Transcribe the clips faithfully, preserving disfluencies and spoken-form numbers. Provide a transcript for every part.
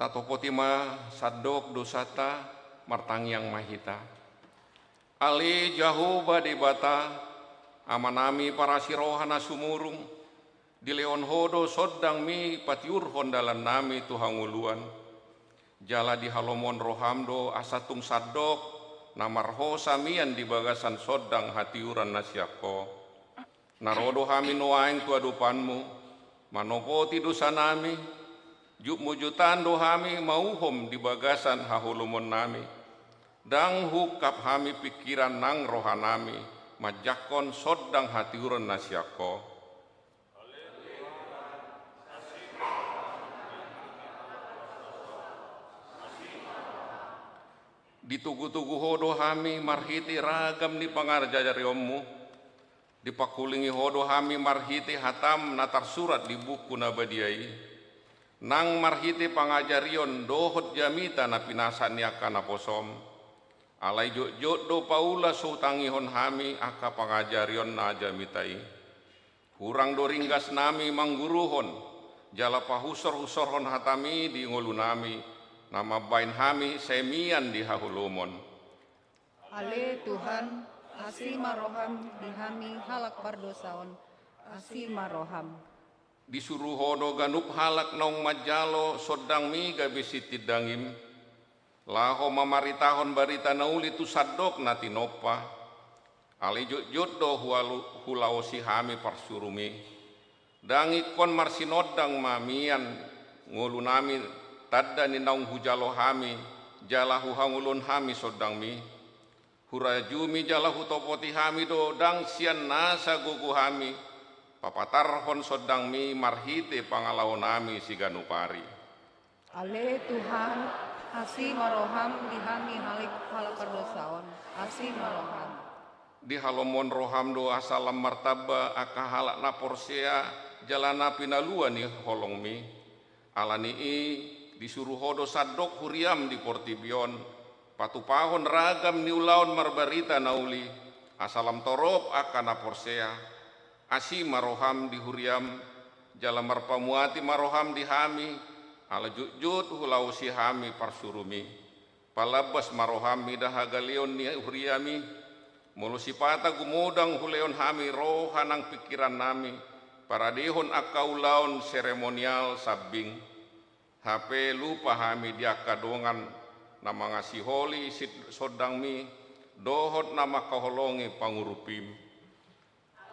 Tatopoti ma sandok dosanta, martangiang ma hita. Ale Jahowa Debata, Amanami parasi roha na sumurung, dilehon Ho do sondangmi patiurhon dalannami tu hangoluan. Jala dihalomon roham do asa tung sandok na marhosa mian di bagasan sondang hatiuron na sian Ho. Na ro do hami nuaeng tu adopanmu, manopoti dosanami, jutmujutan do hami mauhom di bagasan haholomonnami. Ndang huungkap hami pingkiran nang rohanami, manjangkon sondang hatiuron na sian Ho. Ditogutogu Ho do hami marhite ragam ni pangajarionmu. Dipangkulingi Ho do hami marhite hatam na tarsurat di buku na badia i. Nang marhite pangajarion dohot jamita na pinasahat ni angka naposom. Alai jotjot do paula so hutangihon hami angka pangajarion na jamita i. Hurang do ringgasnami mangguruhon, jala pahusorhusorhon hatami di ngolunami, na mambahen hami sai mian di haholomon. Ale Tuhan, asi ma roham di hami halak pardosa on, asi ma roham. Disuru Ho do ganup halak naung manjalo sondangmi gabe sitindangim, laho mamaritahon barita na uli tu sandok na tinompa. Alai jotjot do hualu-, hulaosi hami parsurumi. Ndang ingkon marsinondang ma mian ngolunami tanda ni naung hujalo hami, jala huhangoluhon hami sondangmi. Hurajumi jala hutopoti hami do ndang sian nasa gogo hami, papatarhon sondangmi marhite pangalaonami siganup ari. Ale Tuhan, asi ma roham di hami halak, halak pardosa on, asi ma roham. Dihalomon roham do asa lam martamba angka halak na porsea jala na pinalua ni holongmi. Ala ni i, disuru Ho do sandok huriam di portibi on, patupahon ragam ni ulaon marbarita na uli, asa lam torop angka na porsea. Asi ma roham di huriam, jala marpamuati ma roham di hami, ala jotjot hulaosi hami parsurumi. Palambas ma roham mida hagaleon ni huriami, molo sipata gumodang hulehon hami roha nang pingkirannami, paradehon angka ulaon seremonial sambing. Hape lupa hami di angka dongan na mangasiholi sit-, sondangmi, dohot na mangkaholongi pangurupim.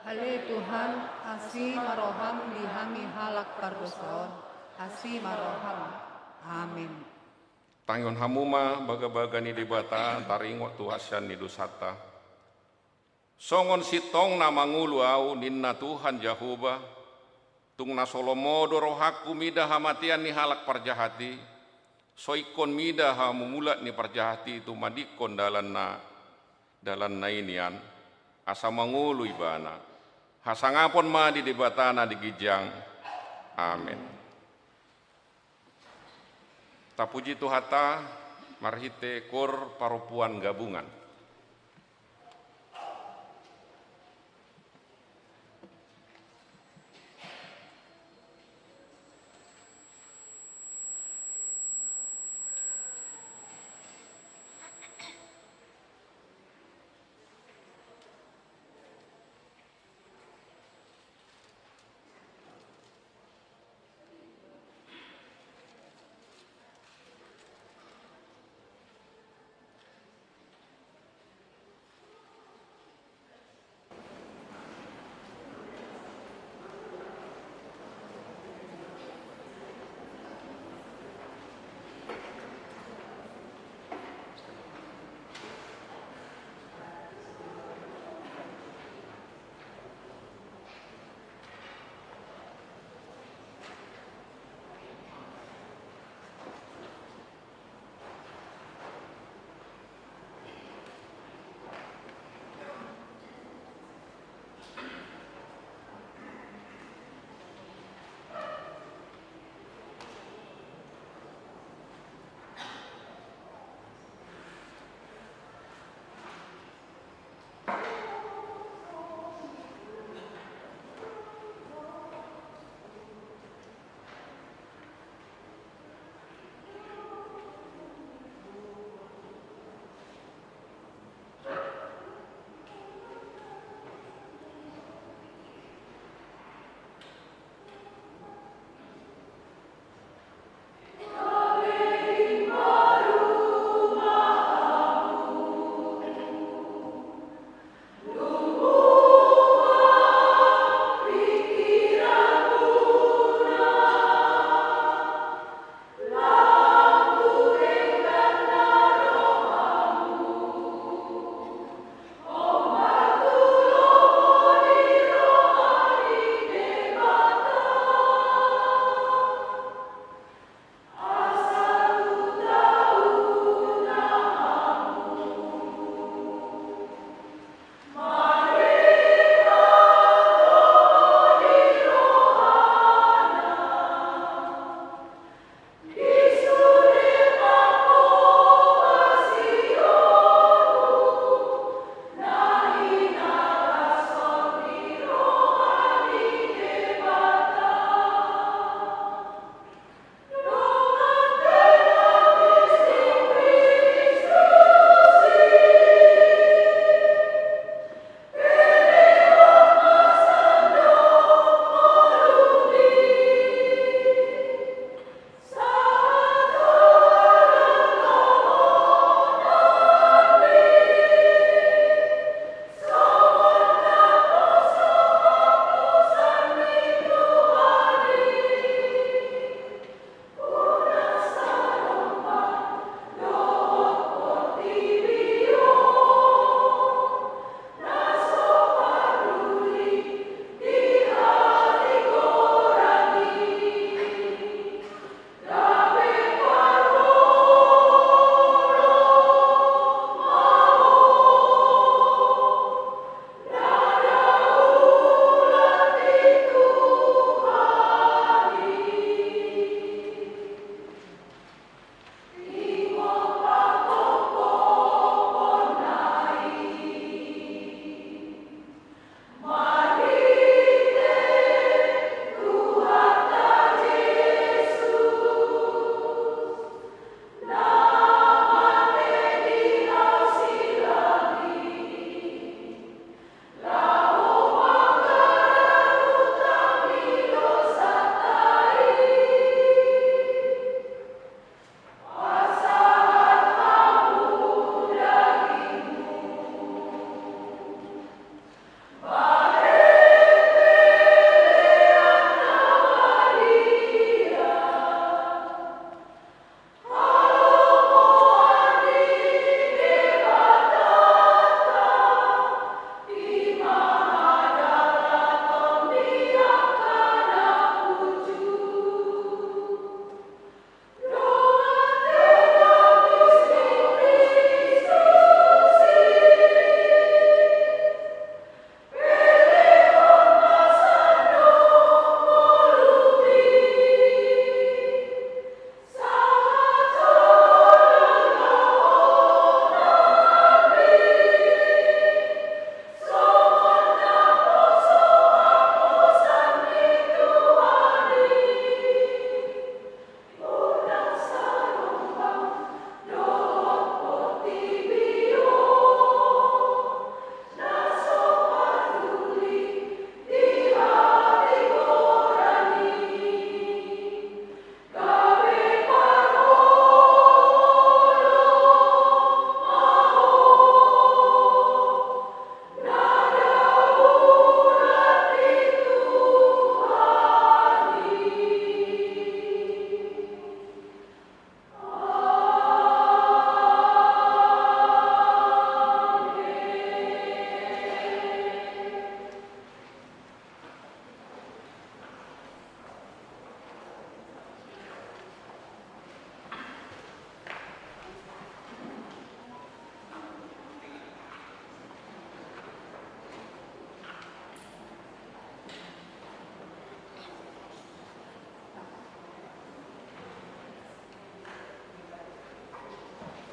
Ale Tuhan, asi ma roham di hami halak pardosa on, asi ma roham. Amen. Tangihon hamu ma bagabaga ni Debata, taringot tu hasian ni dosanta. Songon sintong na mangolu ahu, ninna Tuhan Jahowa, tung na so lomo do rohangku mida hamatean ni halak parjahat i, so ingkon mida hamumulat ni parjahat i tumadingkon dalanna, dalanna i nian, asa mangolu ibana. Hasangapon ma di Debata na di ginjang. Amen. Tapuji Tuhanta marhite kor parompuan gabungan.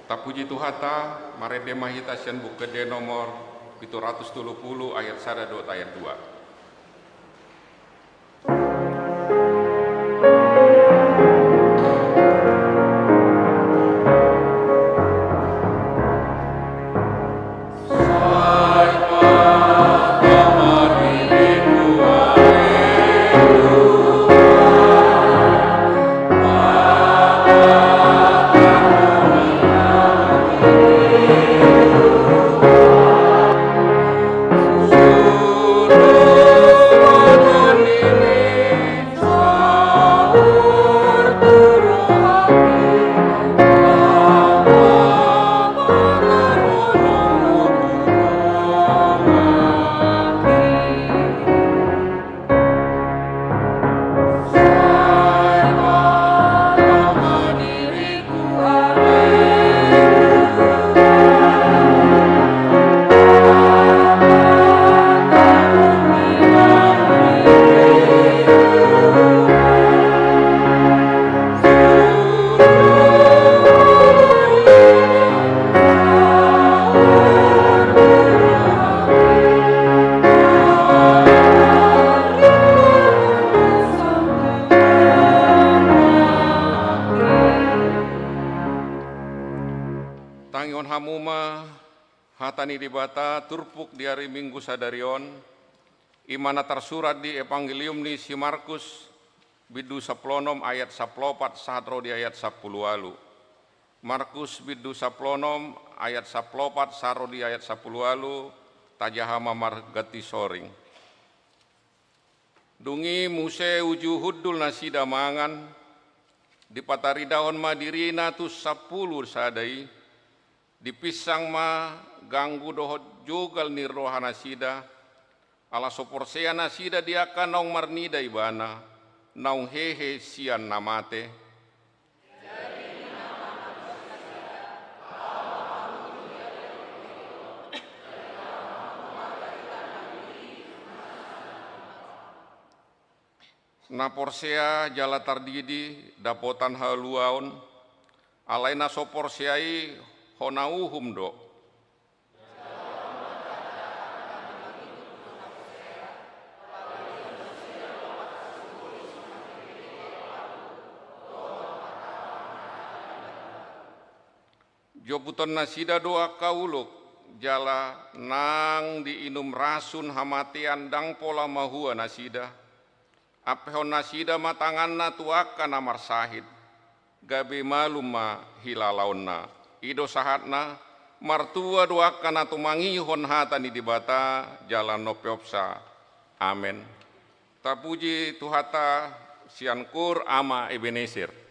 Tapuji Tuhanta, marende ma hita sian Buku Ende nomor pitu ratus tolu pulu ayat sada dohot ayat dua. Tangihon hamu ma hata ni Debata turpuk di ari Minggu sadari on, i ma na tarsurat di Evangelium ni si Markus, bindu sampulu onom ayat sampulu opat sahat ro di ayat sampulu ualu. Markus bindu sampulu onom ayat sampulu opat sahat ro di ayat sampulu ualu, tajaha ma marganti soring. Dung i muse uju hundul nasida mangan, dipataridahon ma dirina tu sampulu sada i, dipinsang ma ganggu dohot jogal ni roha nasida, ala so porsea nasida di angka naung marnida ibana, naung hehe sian na mate. Na porsea jala tardidi dapotan haluaon, alai na so porsea i hona uhum do. Joputon nasida do angka ulok, jala nang diinum rasun hamatean ndang pola mahua nasida. Ampehon nasida ma tanganna tu angka na marsahit, gabe malum ma hilalaonna. I do sahatna, martua do angka na tumangihon hata ni Debata jala nompeopsa. Amen. Tapuji Tuhanta sian Kur Ama Ebenezer.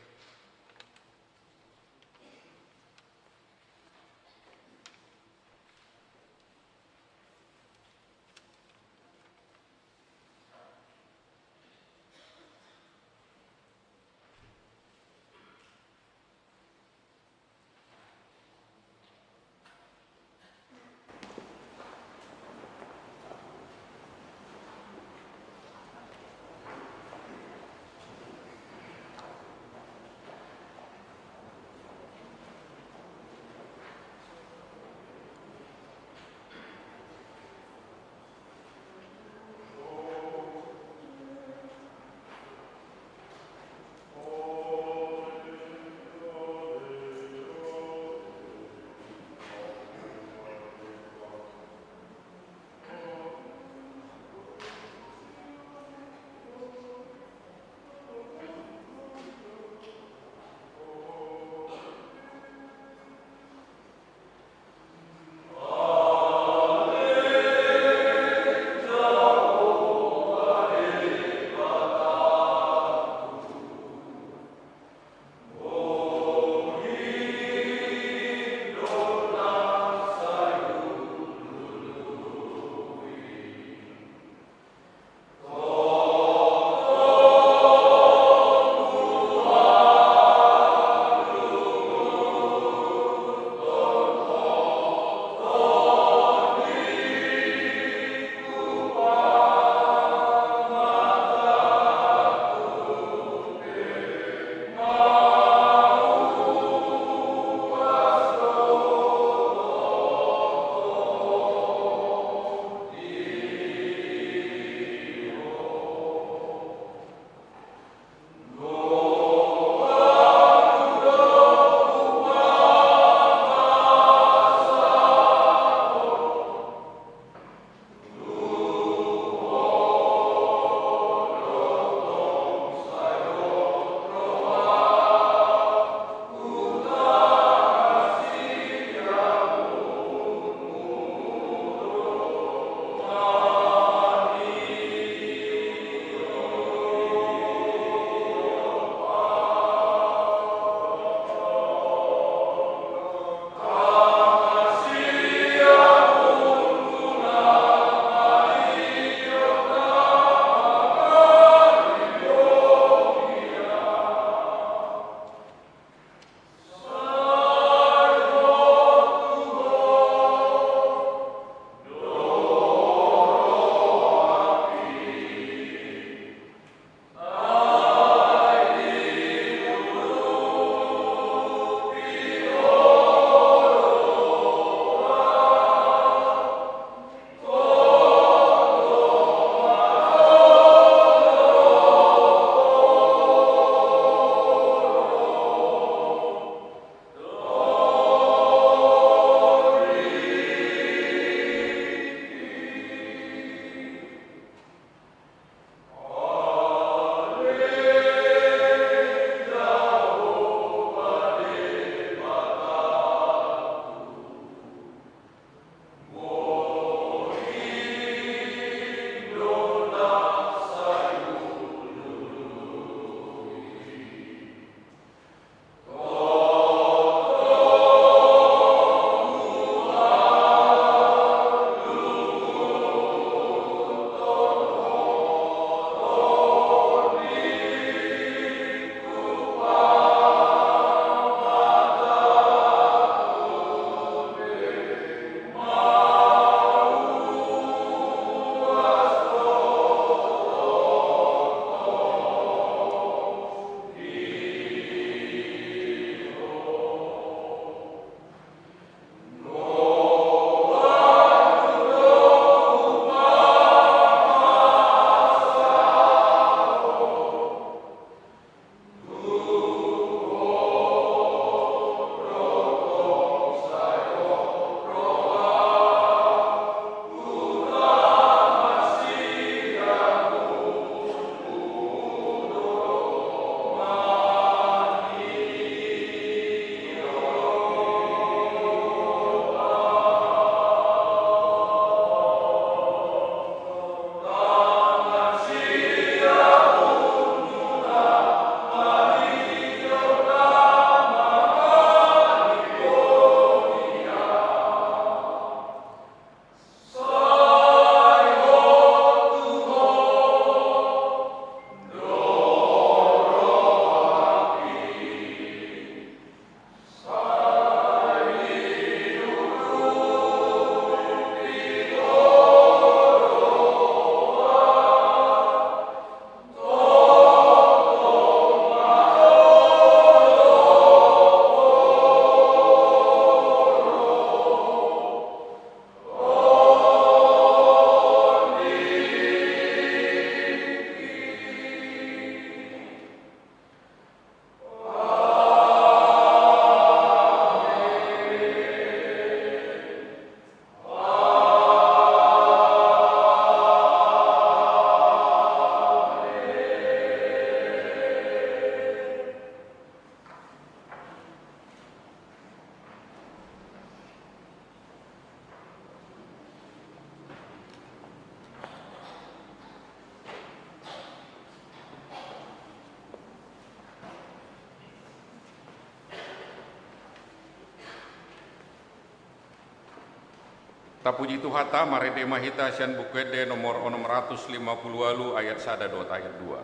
Tapuji Tuhanta, marende ma hita sian Buku Ende nomor onom ratus lima pulu ualu, ayat sada dohot ayat dua.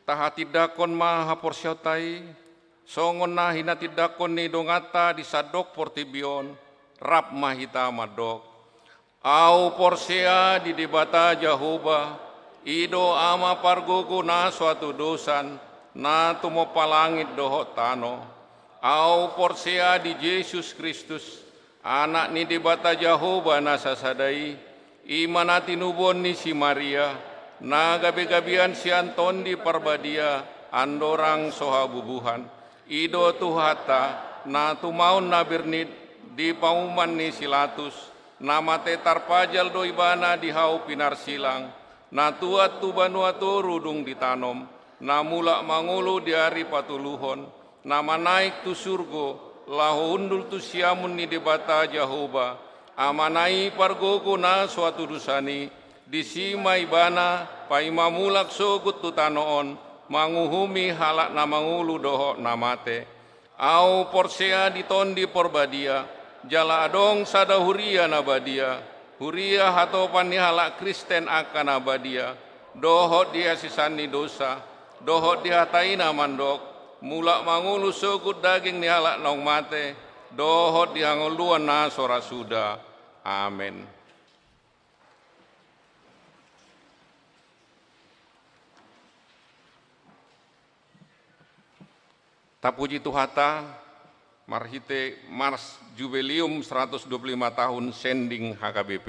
Tahatindangkon ma haporseaonta i, songon na hinatindangkon ni donganta di sandok portibi on. Rap ma hita mandok: Ahu porsea di Debata Jahowa, i do Ama pargogo na so hatudosan, na tumompa langit dohot tano. Ahu porsea di Jesus Kristus, Anak ni Debata Jahowa na sasada i, i ma na tinubuan ni si Maria, na gabegabean sian Tondi Parbadia, andorang so habubuhan. I do Tuhanta, na tumaon na bernit di pauman ni si Latus, na mate tarpajal do Ibana di hau pinarsilang, na tuat tu banua toru dung ditanom, na mulak mangolu di ari patoluhon, na manaek tu surgo, laho hundul tu siamun ni Debata Jahowa, Amana i pargogo na so hatudosan i. Disi ma Ibana paima mulak sogot tu tano on, manguhumi halak na mangolu dohot na mate. Ahu porsea di Tondi Parbadia, jala adong sada huria na badia, huria hatopan ni halak Kristen angka na badia, dohot di hasesaan ni dosa, dohot di hata i na mandok, mulak mangolu sogot daging ni halak naung mate, dohot di hangoluan na so ra suda. Amen. Tapuji Tuhanta marhite Mars Jubileum seratus dua puluh lima tahun sending H K B P.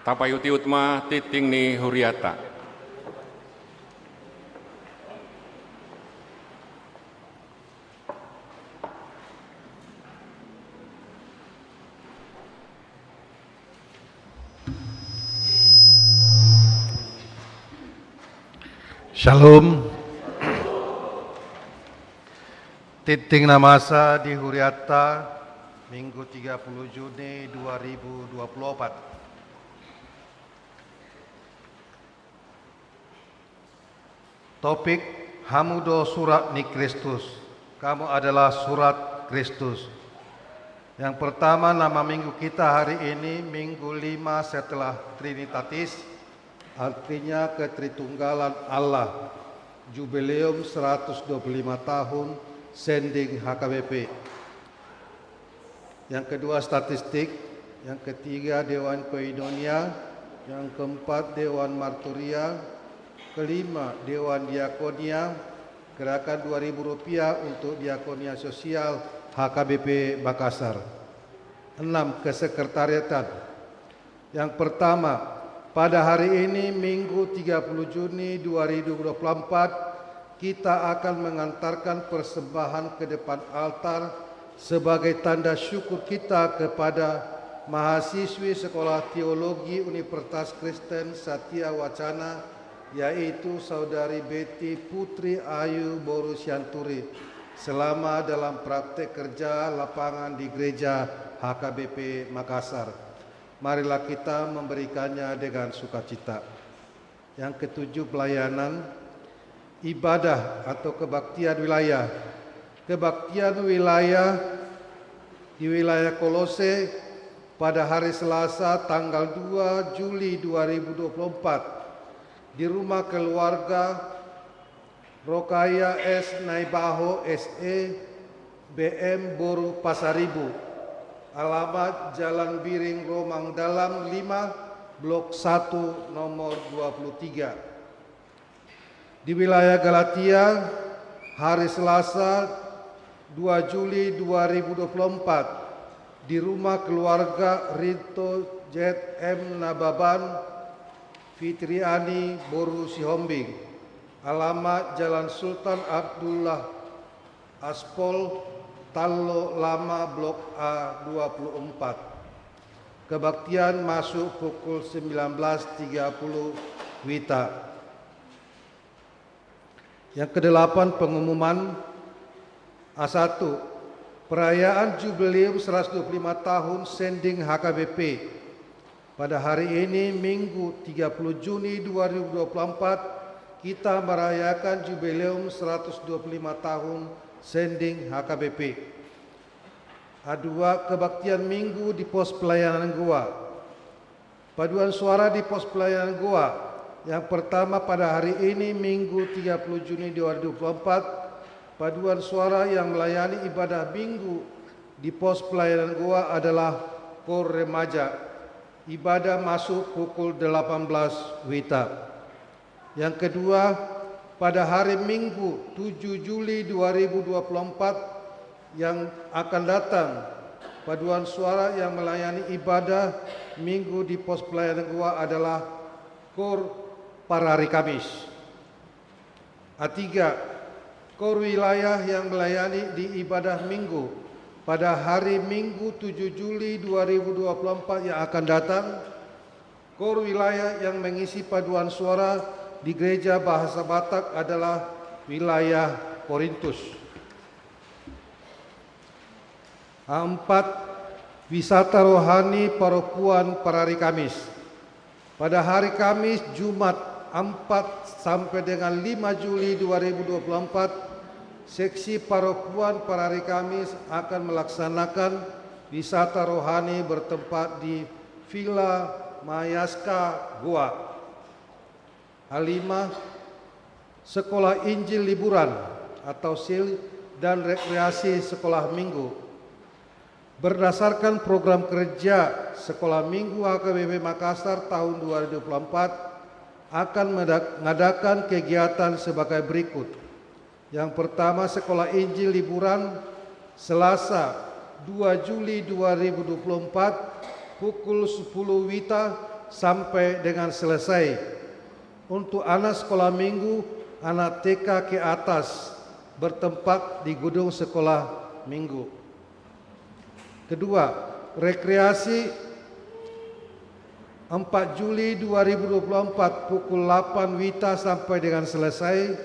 Tapaihutihut ma tingting ni hurianta. Shalom. Tingting na masa di hurianta, Minggu tiga puluh Juni dua ribu dua puluh empat. Topik: Hamu do surat ni Kristus. Kamu adalah surat Kristus. Yang pertama, nama minggu kita hari ini Minggu lima setelah Trinitatis, artinya Ketritunggalan Allah. Jubileum seratus dua puluh lima tahun sending H K B P. Yang kedua, statistik. Yang ketiga, Dewan Koinonia. Yang keempat, Dewan Marturia. Kelima, Dewan Diakonia. Gerakan dua ribu rupiah untuk diakonia sosial H K B P Makassar. Enam, kesekretariatan. Yang pertama, pada hari ini, Minggu tiga puluh Juni dua ribu dua puluh empat, kita akan mengantarkan persembahan ke depan altar sebagai tanda syukur kita kepada mahasiswi Sekolah Teologi Universitas Kristen Satya Wacana, yaitu Saudari Betty Putri Ayu boru Sianturi, selama dalam praktek kerja lapangan di gereja H K B P Makassar. Marilah kita memberikannya dengan sukacita. Yang ketujuh, pelayanan ibadah atau kebaktian wilayah. Kebaktian wilayah di wilayah Kolose pada hari Selasa, tanggal dua Juli dua ribu dua puluh empat, di rumah keluarga Rokaya S Naibaho, S E, B M, boru Pasaribu. Alamat Jalan Biring Romang Dalam lima, Blok satu, nomor dua puluh tiga. Di wilayah Galatia, hari Selasa, dua Juli dua ribu dua puluh empat, di rumah keluarga Rinto Z M Nababan, Fitriani boru Sihombing. Alamat Jalan Sultan Abdullah, Aspol, Tallo Lama, Blok A dua puluh empat. Kebaktian masuk pukul sembilan belas tiga puluh WITA. Yang kedelapan, pengumuman. A satu, perayaan Jubileum seratus dua puluh lima tahun sending H K B P. Pada hari ini, Minggu tiga puluh Juni dua ribu dua puluh empat, kita merayakan Jubileum seratus dua puluh lima tahun sending H K B P. A dua, kebaktian Minggu di pos pelayanan Goa. Paduan suara di pos pelayanan Goa. Yang pertama, pada hari ini, Minggu tiga puluh Juni dua ribu dua puluh empat, paduan suara yang melayani ibadah Minggu di pos pelayanan Goa adalah Kor Remaja. Ibadah masuk pukul delapan belas WITA. Yang kedua, pada hari Minggu tujuh Juli dua ribu dua puluh empat yang akan datang, paduan suara yang melayani ibadah Minggu di pos pelayanan Goa adalah Kor Parari Kamis. A tiga, Kor Wilayah yang melayani di ibadah Minggu pada hari Minggu tujuh Juli dua ribu dua puluh empat yang akan datang, Kor wilayah yang mengisi paduan suara di Gereja Bahasa Batak adalah wilayah Korintus. A empat, wisata rohani Parokuan Parari Kamis. Pada hari Kamis, Jumat, empat sampai dengan lima Juli dua ribu dua puluh empat, Seksi Parokuan Parari Kamis akan melaksanakan wisata rohani bertempat di Villa Mayaska, Goa. A lima, Sekolah Injil Liburan atau sil dan rekreasi sekolah Minggu. Berdasarkan program kerja Sekolah Minggu H K B P Makassar tahun dua ribu dua puluh empat, akan mengadakan kegiatan sebagai berikut. Yang pertama, Sekolah Injil Liburan, Selasa, dua Juli dua ribu dua puluh empat, pukul sepuluh WITA, sampai dengan selesai. Untuk anak sekolah minggu, anak T K ke atas, bertempat di gedung sekolah minggu. Kedua, rekreasi empat Juli dua ribu dua puluh empat pukul delapan wita sampai dengan selesai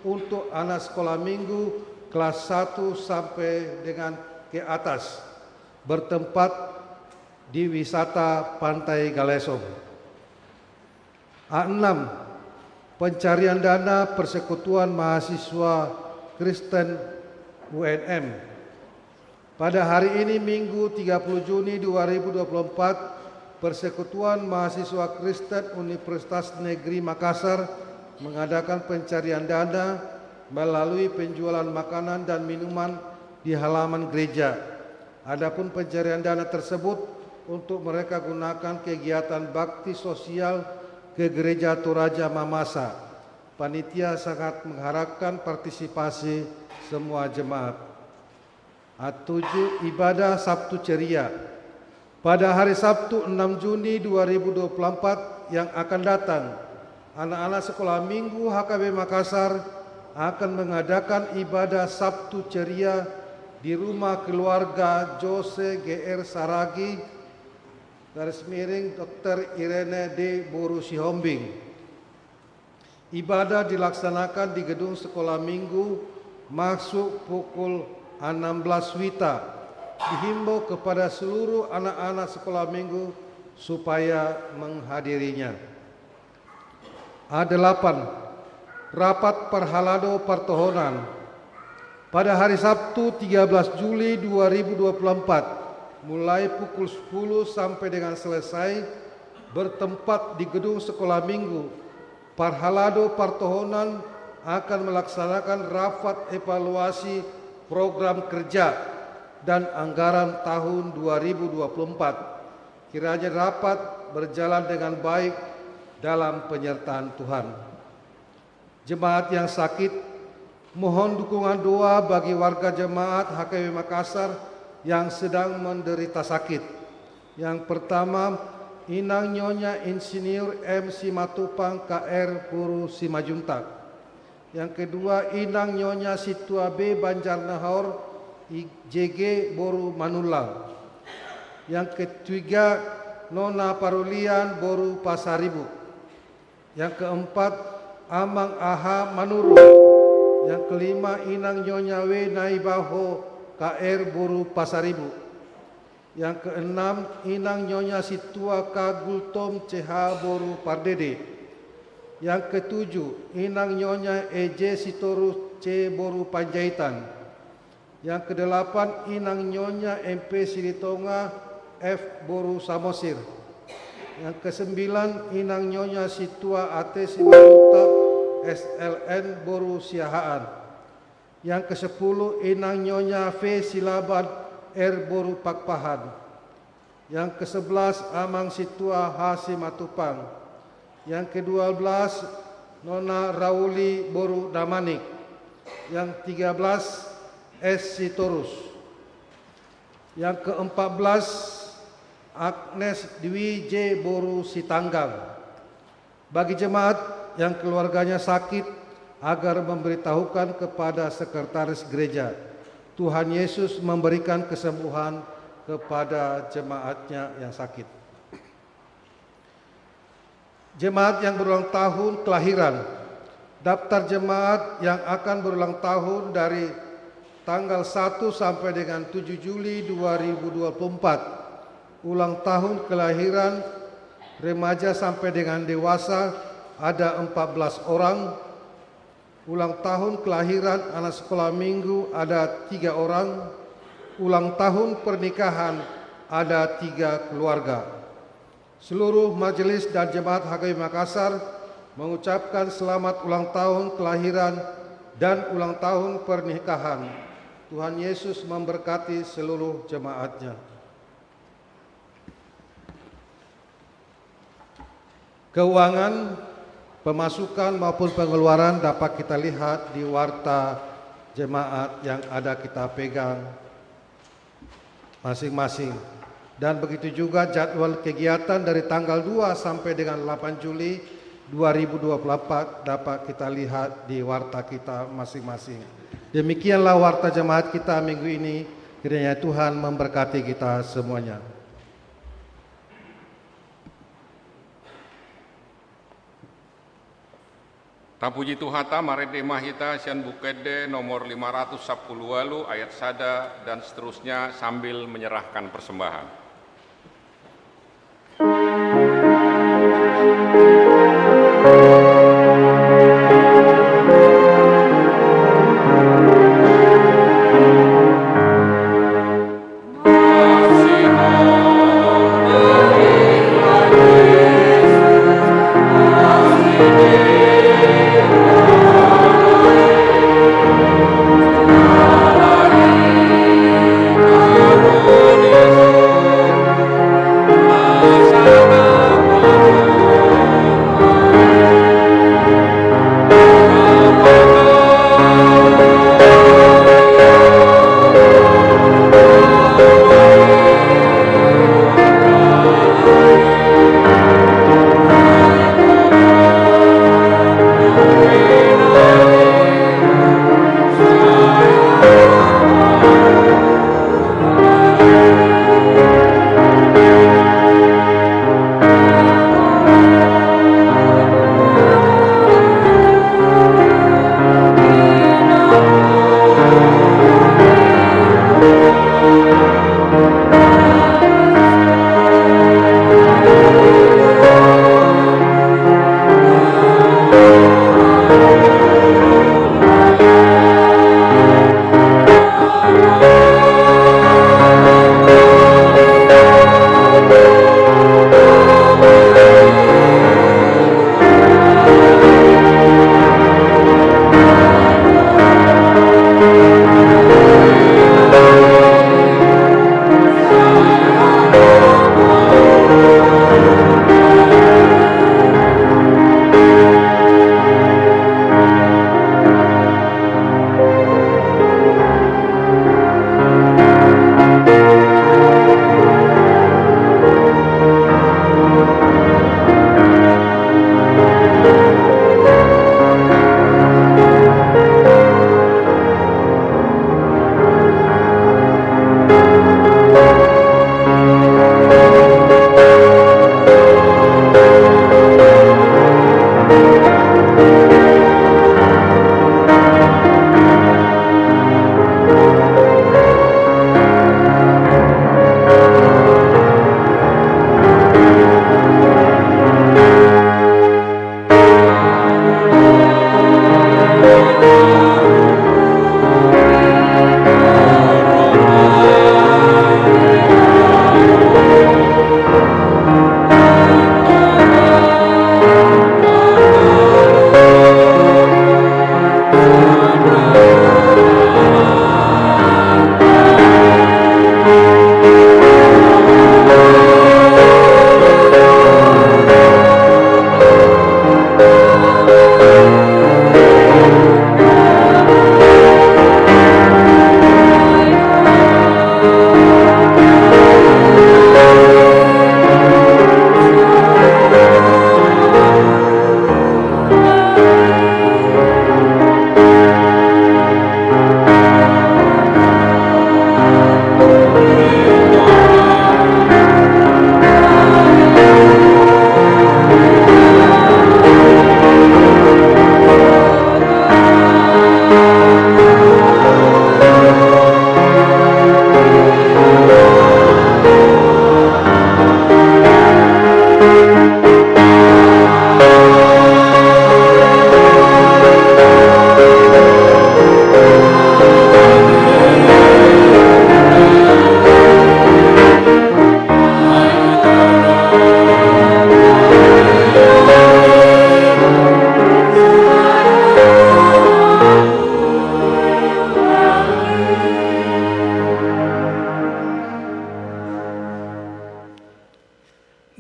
untuk anak sekolah minggu kelas satu sampai dengan ke atas, bertempat di wisata Pantai Galesong. A enam, pencarian dana Persekutuan Mahasiswa Kristen U N M. Pada hari ini, Minggu, tiga puluh Juni dua ribu dua puluh empat, Persekutuan Mahasiswa Kristen Universitas Negeri Makassar mengadakan pencarian dana melalui penjualan makanan dan minuman di halaman gereja. Adapun pencarian dana tersebut untuk mereka gunakan kegiatan bakti sosial ke Gereja Toraja Mamasa. Panitia sangat mengharapkan partisipasi semua jemaat. A tujuh, ibadah Sabtu ceria. Pada hari Sabtu, enam Juni dua ribu dua puluh empat yang akan datang, anak-anak sekolah minggu H K B Makassar akan mengadakan ibadah Sabtu ceria di rumah keluarga Jose G R Saragi, garis miring, Dokter Irene D. boru Sihombing. Ibadah dilaksanakan di gedung sekolah minggu masuk pukul enam belas wita. Dihimbau kepada seluruh anak-anak sekolah minggu supaya menghadirinya. A delapan, rapat parhalado partohonan. Pada hari Sabtu, tiga belas Juli dua ribu dua puluh empat, mulai pukul sepuluh sampai dengan selesai, bertempat di gedung sekolah minggu, parhalado partohonan akan melaksanakan rapat evaluasi program kerja dan anggaran tahun dua ribu dua puluh empat. Kiranya rapat berjalan dengan baik dalam penyertaan Tuhan. Jemaat yang sakit, mohon dukungan doa bagi warga jemaat H K B Makassar yang sedang menderita sakit. Yang pertama, Inang Nyonya Insinyur M Simatupang K R boru Simanjuntak. Yang kedua, Inang Nyonya Sintua B Banjarnahor I J G boru Manullang. Yang ketiga, Nona Parulian boru Pasaribu. Yang keempat, Amang A H Manurung. Yang kelima, Inang Nyonya W Naibaho K R boru Pasaribu. Yang keenam, Inang Nyonya Sintua K Gultom C H boru Pardede. Yang ketujuh, Inang Nyonya E J Sitorus C boru Panjaitan. Yang kedelapan, Inang Nyonya M P Silitonga F boru Samosir. Yang kesembilan, Inang Nyonya Sintua A T Simanjuntak S L N boru Siahaan. Yang kesepuluh, Inang Nyonya V Silaban R boru Pakpahan. Yang kesebelas, Amang Sintua H Simatupang. Yang kedua belas, Nona Rauli boru Damanik. Yang tiga belas, S Sitorus. Yang keempat belas, Agnes Dwi J boru Sitanggang. Bagi jemaat yang keluarganya sakit, agar memberitahukan kepada sekretaris gereja. Tuhan Yesus memberikan kesembuhan kepada jemaatnya yang sakit. Jemaat yang berulang tahun kelahiran. Daftar jemaat yang akan berulang tahun dari tanggal satu sampai dengan tujuh Juli dua ribu dua puluh empat. Ulang tahun kelahiran remaja sampai dengan dewasa ada empat belas orang. Ulang tahun kelahiran anak sekolah minggu ada tiga orang. Ulang tahun pernikahan ada tiga keluarga. Seluruh majelis dan jemaat H K I Makassar mengucapkan selamat ulang tahun kelahiran dan ulang tahun pernikahan. Tuhan Yesus memberkati seluruh jemaatnya. Keuangan, pemasukan maupun pengeluaran dapat kita lihat di warta jemaat yang ada kita pegang masing-masing. Dan begitu juga jadwal kegiatan dari tanggal dua sampai dengan delapan Juli dua ribu dua puluh empat dapat kita lihat di warta kita masing-masing. Demikianlah warta jemaat kita minggu ini. Kiranya Tuhan memberkati kita semuanya. Tapuji Tuhanta, marende ma hita sian Buku Ende nomor lima ratus sampulu ualu ayat sada dan seterusnya sambil menyerahkan persembahan.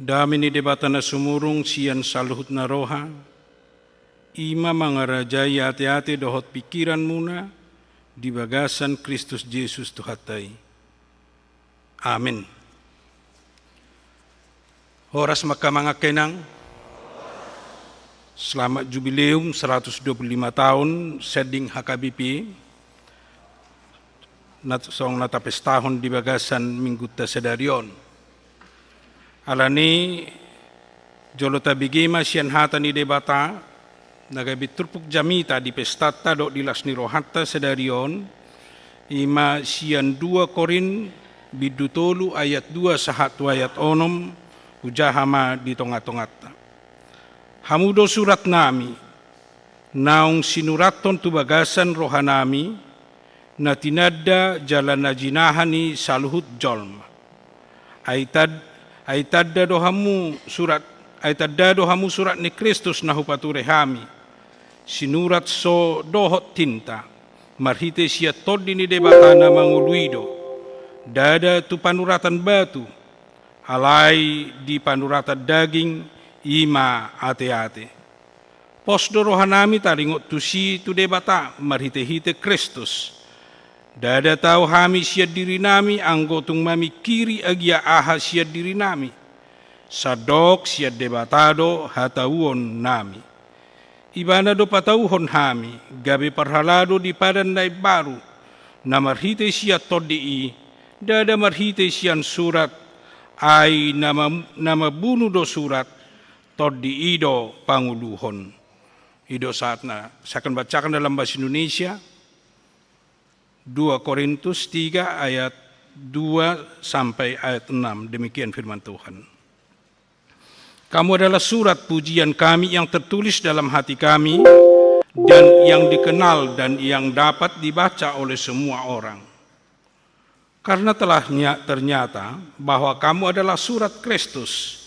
Dame ni Debata na sumurung sian saluhut na roha, i ma mangarajai ateate dohot pingkiranmuna di bagasan Kristus Jesus Tuhanta i. Amen. Horas ma, angka amang, angka inang. Selamat Jubileum seratus dua puluh lima tahun Sending H K B P. Na songon na tapestahon di bagasan minggunta sadari on. Alani, jolo tabege ma sian hata ni Debata, na gabe turpuk jamita di pestanta dohot di las ni rohanta sadari on, i ma sian dua Korint bindu tolu ayat dua sahat tu ayat onom, hujaha ma di tonga-tonganta. Hamu do suratnami, naung sinurathon tu bagasan rohanami, na tinanda jala na jinaha ni saluhut jolma. Ai tad-, ai tanda do hamu surat, ai tanda do hamu surat ni Kristus na hupature hami. Sinurat so dohot tinta, marhite sian Tondi ni Debata na mangolu i do. Ndada tu panuratan batu, alai di panuratan daging, i ma ate-ate. Pos do rohanami taringot tusi tu Debata marhite-hite Kristus. Ndada tau hami sian dirinami anggo tung mamingkiri agia aha sian dirinami. Sandok sian Debata do hatauonnami. Ibana do patauhon hami, gabe parhalado di padan na imbaru, na marhite sian Tondi i, ndada marhite sian surat, ai na mam-, na mambunu do surat, Tondi i do pangoluhon. I do sahatna, saya akan bacakan dalam bahasa Indonesia, dua Korintus tiga ayat dua sampai ayat enam. Demikian firman Tuhan. Kamu adalah surat pujian kami yang tertulis dalam hati kami dan yang dikenal dan yang dapat dibaca oleh semua orang. Karena telah nya-, ternyata bahwa kamu adalah surat Kristus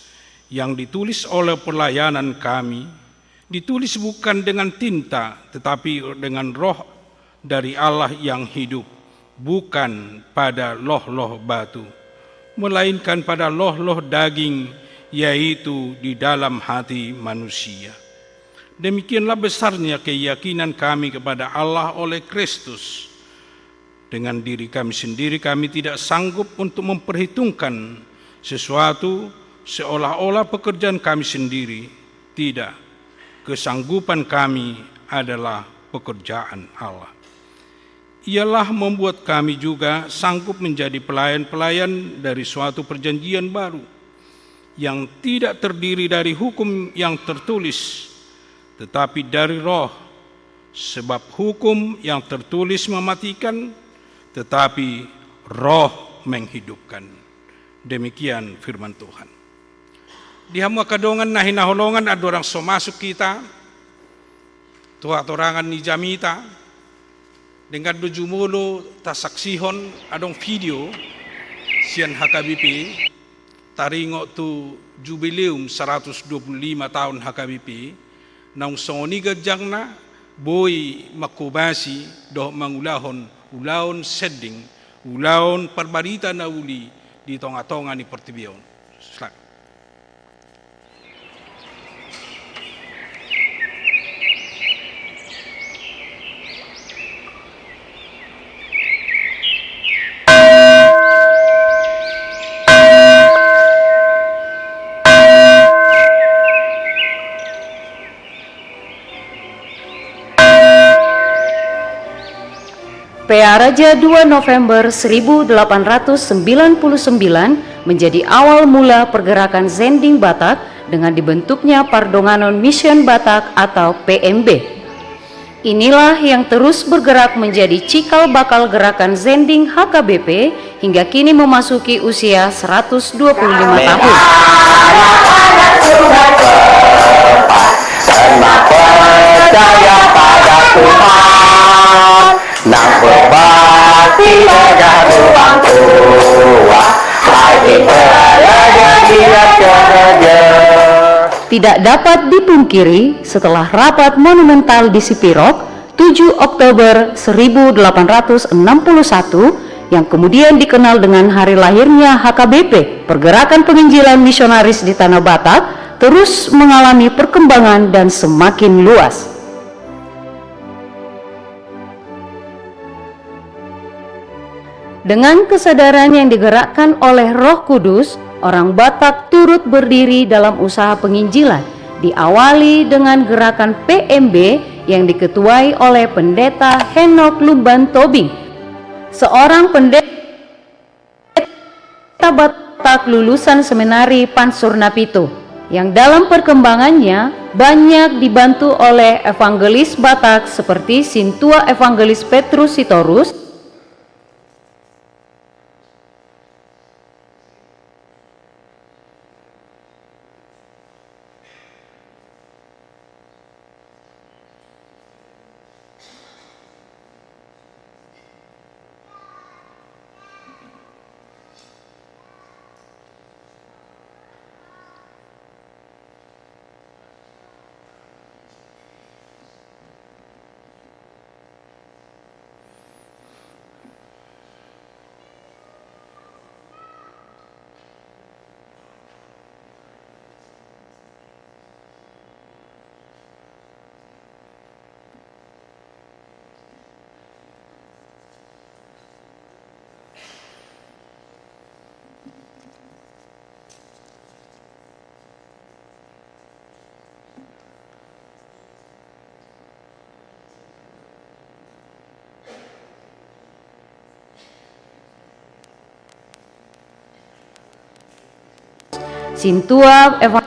yang ditulis oleh pelayanan kami, ditulis bukan dengan tinta, tetapi dengan Roh dari Allah yang hidup, bukan pada loh-loh batu, melainkan pada loh-loh daging, yaitu di dalam hati manusia. Demikianlah besarnya keyakinan kami kepada Allah oleh Kristus. Dengan diri kami sendiri, kami tidak sanggup untuk memperhitungkan sesuatu, seolah-olah pekerjaan kami sendiri. Tidak. Kesanggupan kami adalah pekerjaan Allah. Ia lah membuat kami juga sanggup menjadi pelayan-pelayan dari suatu perjanjian baru, yang tidak terdiri dari hukum yang tertulis, tetapi dari Roh. Sebab hukum yang tertulis mematikan, tetapi Roh menghidupkan. Demikian firman Tuhan. Di hamu angka dongan na hinaholongan, andorang so masuk hita tu hatorangan ni jamita, denggan do jumolo tasaksihon adong video sian H K B P, taringot tu jubileum saratus dua pulu lima taon H K B P, naung songon i ganjangna, boi manghobasi dohot mangulahon ulaon sending, ulaon parbarita na uli di tonga-tonga ni portibi on. Selamat. Pearaja dua November seribu delapan ratus sembilan puluh sembilan menjadi awal mula pergerakan Sending Batak dengan dibentuknya Pardonganon Mission Batak atau P M B. Inilah yang terus bergerak menjadi cikal bakal gerakan Sending H K B P hingga kini memasuki usia seratus dua puluh lima tahun. Karena percaya pada Tuhan, nang berbakti pada orang tua, lagi belajar dia kerja. Tidak dapat dipungkiri, setelah rapat monumental di Sipirok, tujuh Oktober seribu delapan ratus enam puluh satu, yang kemudian dikenal dengan hari lahirnya H K B P, pergerakan penginjilan misionaris di Tanah Batak terus mengalami perkembangan dan semakin luas. Dengan kesadaran yang digerakkan oleh Roh Kudus, Orang Batak turut berdiri dalam usaha penginjilan, diawali dengan gerakan P M B yang diketuai oleh Pendeta Henok Lumban Tobing, seorang pendeta Batak lulusan Seminari Pansur Napitu, yang dalam perkembangannya banyak dibantu oleh evangelis Batak seperti Sintua Evangelis Petrus Sitorus, Sintua Eva-,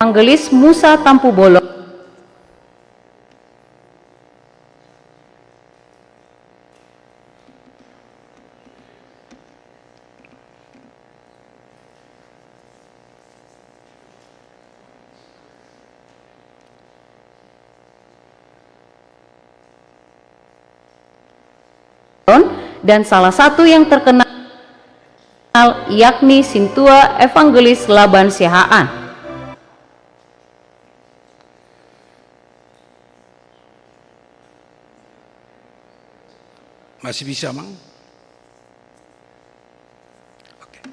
Evangelis Musa Tampubolon. Dan salah satu yang terkenal yakni Sintua Evangelis Laban Siahaan. Masih bisa, Mang? Oke.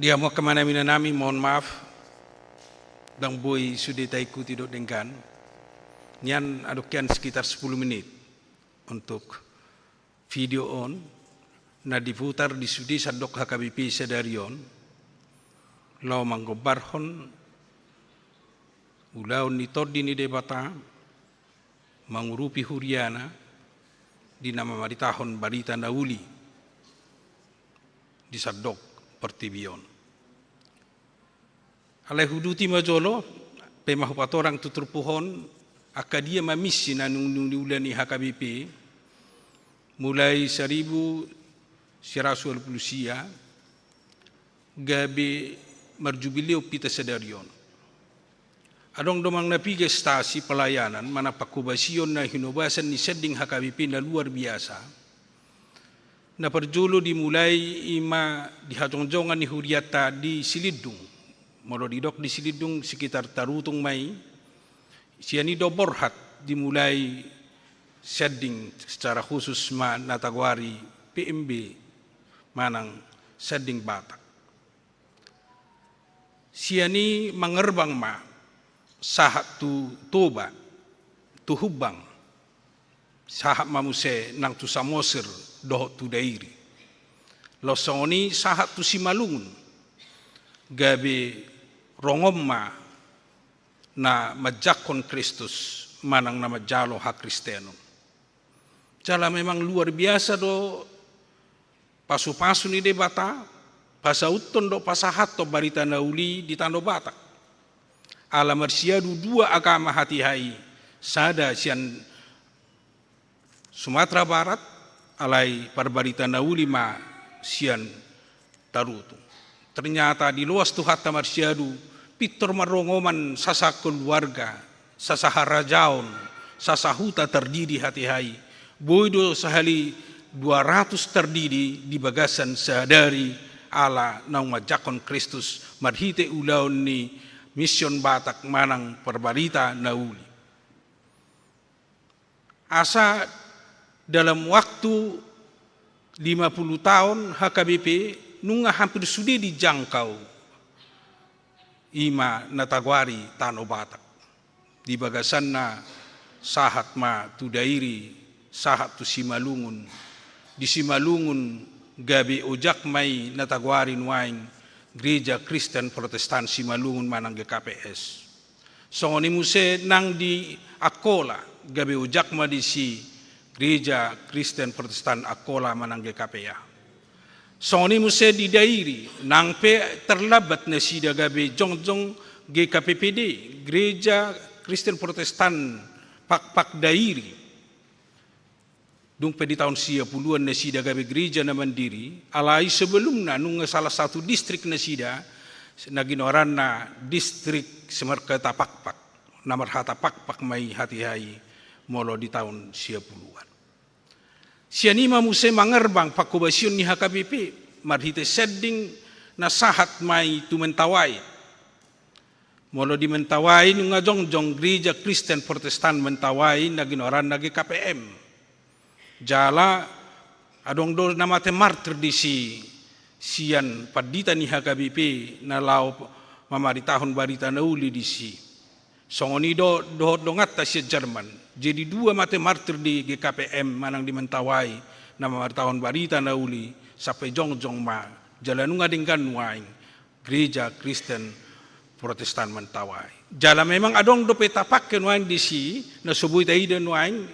Di hamu angka amanami, inanami, mohon maaf, ndang boi sude taikuti dohot denggan. Nian adong hian sekitar sepuluh menit untuk video on, na diputar di sude sandok H K B P sadari on, laho manggombarhon ulaon ni Tondi ni Debata, mangurupi huriana di na mamaritahon barita na uli di sandok portibi on. Alai huduti ma jolo, pe ma hupatorang tu turpuk on, angka dia ma misi na naung niula ni H K B P, mulai saribu sia ratus ualu pulu sia, gabe marjubileu hita sadari on. Adong do manang na piga stasi pelayanan manang pangkobasion na hinobasan ni sanding H K B P na luar biasa. Na parjolo dimulai i ma di hajongjongan ni hurianta di Silindung. Molo didok di Silindung sekitar Tarutung ma i, sian i do borhat dimulai sanding secara khusus ma na tagoari P M B manang sanding Batak. Sian i mangerbang ma sahat tu Toba, tu Humbang, sahat ma muse nang tu Samosir dohot tu Dairi. Laos songon i sahat tu Simalungun, gabe rongon ma na manjangkon Kristus manang na manjalo hakristenon. Jala memang luar biasa do pasupasu ni Debata, pasauthon dohot pasahathon barita na uli di Tano Batak. Ala marsiadu dua agama hatiha i, sada sian Sumatera Barat, alai parbarita na uli ma sian Tarutung. Ternyata diloas Tuhanta marsiadu, pintor marrongoman sasa keluarga, sasa harajaon, sasa huta tardidi hatiha i. Boi do sahali dua ratus tardidi di bagasan sadari ala naung manjangkon Kristus marhite ulaon ni Mission Batak manang parbarita na uli. Asa dalam waktu lima puluh taon H K B P nunga hampir sude dijangkau i ma na tagoari Tano Batak. Di bagasanna sahat ma tu Dairi, sahat tu Simalungun. Di Simalungun gabe ojak ma i na tagoari nuaeng Gereja Kristen Protestan Simalungun manang G K P S. Songon i muse nang di Angkola, gabe ojak ma disi Gereja Kristen Protestan Angkola manang G K P A. Songon i muse di Dairi, nang pe tarlambat nasida gabe jongjong G K P P D, Gereja Kristen Protestan Pakpak Dairi. Dung pe di taon sia puluan nasida gabe gereja na mandiri, alai sebelumna nunga salah satu distrik nasida, na ginoaranna distrik Semerketa Pakpak, na marhata Pakpak ma i hatiha i molo di taon sia puluan. Sian i ma muse mangarbang pangkobasion ni H K B P, marhite sending na sahat ma i tu Mentawai. Molo di Mentawai nunga jongjong Gereja Kristen Protestan Mentawai na ginoaranna G K P M. Jala adong do na mate martir disi sian pandita ni H K B P na laho mamaritahon barita na uli disi. Songon i do dohot donganta sian Jerman. Jadi dua mate martir di G K P M manang di Mentawai na mamaritahon barita na uli sampe jongjong ma jala nunga denggan nuaeng Gereja Kristen Protestan Mentawai. Jala memang adong dope tapake nuaeng disi, na so boi taida nuaeng,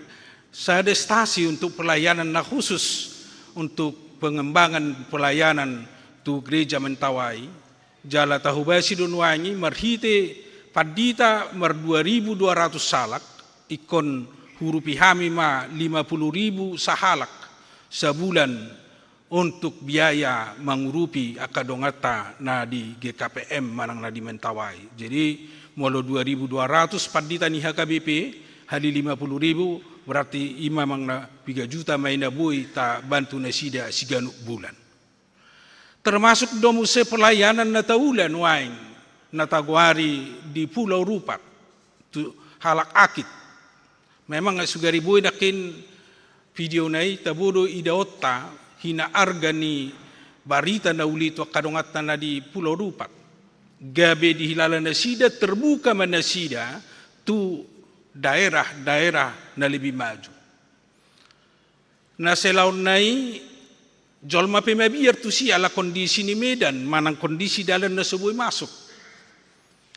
sada stasi untuk pelayanan na khusus untuk pengembangan pelayanan tu Gereja Mentawai. Jala tahobasi do nuaeng i marhite pandita mardua ribu dua ratus halak, ingkon hurupi hami ma lima puluh ribu sahalak sabulan untuk biaya mangurupi angka donganta na di G K P M manang na di Mentawai. Jadi molo dua ribu dua ratus pandita ni H K B P, hali lima puluh ribu, berarti i ma manang na piga juta ma i na boi tabantu nasida siganup bulan. Termasuk do muse pelayanan na taula nuaeng, na tagoari di Pulau Rupat, tu halak Akit. Memang sugari boi nangkin video na i tabo do idaonta hinaarga ni barita na uli tu angka donganta na di Pulau Rupat. Gabe dihilala nasida terbuka ma nasida tu daerah-daerah na lebih maju. Na selaonna i jolma pe mabiar tusi ala kondisi ni medan manang kondisi dalan na so boi masuk.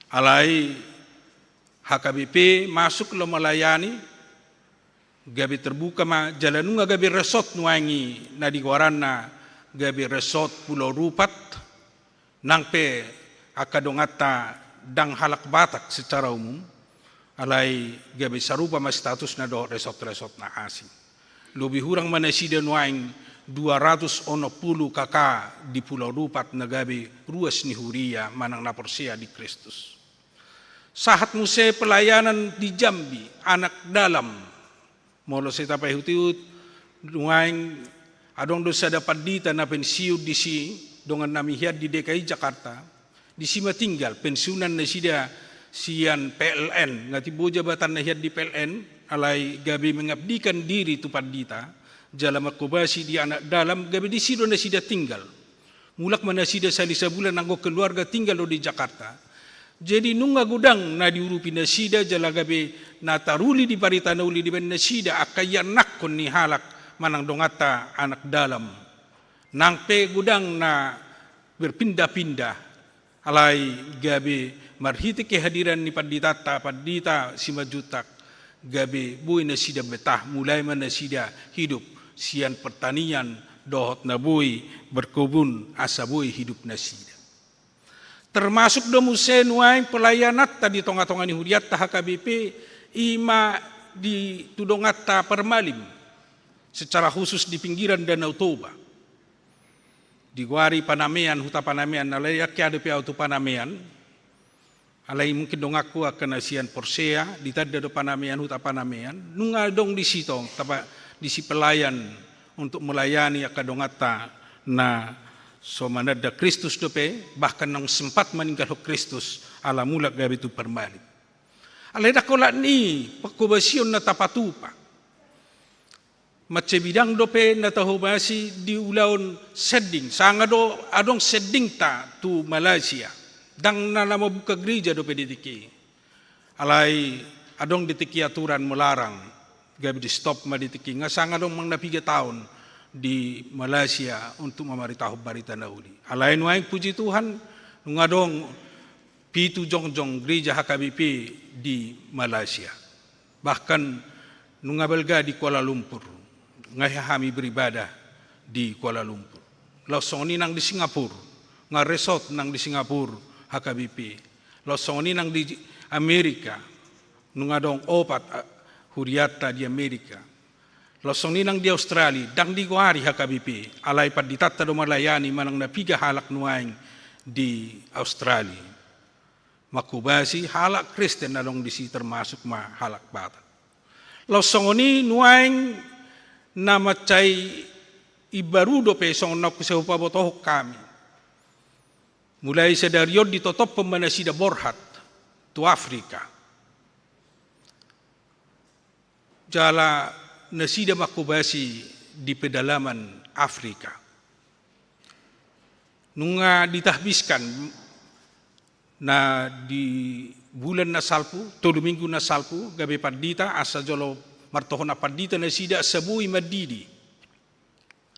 Alai H K B P masuk laho melayani, gabe terbuka ma jala nunga gabe resort nuaeng i na di goaranna gabe resort Pulau Rupat. Nang pe angka donganta ndang halak Batak secara umum, alai gabe sarupa ma statusna dohot resort-resort na asing. Lobi hurang ma nasida nuaeng dua ratus onom pulu K K di Pulau Rupat na gabe ruas ni huria manang na porsea di Kristus. Sahat muse pelayanan di Jambi, anak dalam. Molo sai tapaihut-ihut, nuaeng adong do sada pandita na pensiun disi, dongan nami hian di D K I Jakarta, disi ma tinggal, pensiunan nasida sian P L N, nga timbo jabatanna hian di P L N, alai gabe mengabdikan diri tu pandita, jala mangkobasi di anak dalam, gabe disi do nasida tinggal. Mulak ma nasida sahali sabulan anggo keluarga tinggal do di Jakarta. Jadi nunga godang na diurupi nasida jala gabe na taruli di barita na uli dibaen nasida angka ianakkon ni halak manang donganta anak dalam. Nang pe godang na berpindah-pindah. Alai gabe marhite kehadiran ni panditanta, pandita Simanjuntak, gabe boi nasida betah, mulai ma nasida hidup sian pertanian dohot na boi berkebun asa boi hidup nasida. Termasuk do muse nuaeng pelayananta di tonga-tonga ni hurianta H K B P, i ma di tu donganta Permalim, secara khusus di pinggiran Danau Toba. Digoari Panamean, Huta Panamean, alai angke adong pe au tu Panamean. Alai mungkin donganku angka na sian porsea, ditanda do Panamean, Huta Panamean. Nunga adong disi tong, tapa disi pelayan untuk melayani angka donganta na so mananda Kristus dope, bahkan naung sempat meninggalhon Kristus, ala mulak gabe tu Permalim. Alai ndang holan i pangkobasion na tapatupa. Mansai bidang dope na tahobasi di ulaon sending, sanga do adong sendingta tu Malaysia. Ndang na, na mambuka gereja dope di tingki i. Alai adong di tingki i aturan melarang. gabe di-stop ma di tingki i, nga sanga adong manang na piga taon di Malaysia untuk mamaritahon barita na uli. Alai nuaeng puji Tuhan, nunga adong pitu jongjong gereja H K B P di Malaysia. Bahkan nunga balga di Kuala Lumpur, nga hea hami beribadah di Kuala Lumpur. Laos songon i nang di Singapura, nga resort nang di Singapura H K B P. Laos songon i nang di Amerika, nunga adong opat, a, hurianta di Amerika. Laos songon i nang di Australia, ndang digoari H K B P, alai panditanta do melayani manang na piga halak nuaeng di Australia. Manghobasi halak Kristen na adong disi, termasuk ma halak Batak. Laos songon i nuaeng na mansai imbaru dope songon na naeng hupabotohon hami. Mulai sadari on ditotophon ma nasida borhat tu Afrika. Jala nasida manghobasi di pedalaman Afrika. Nunga ditahbiskan na di bulan na salpu, tolu minggu na salpu, gabe pandita, asa jolo martohonan pandita nasida, asa boi mandidi.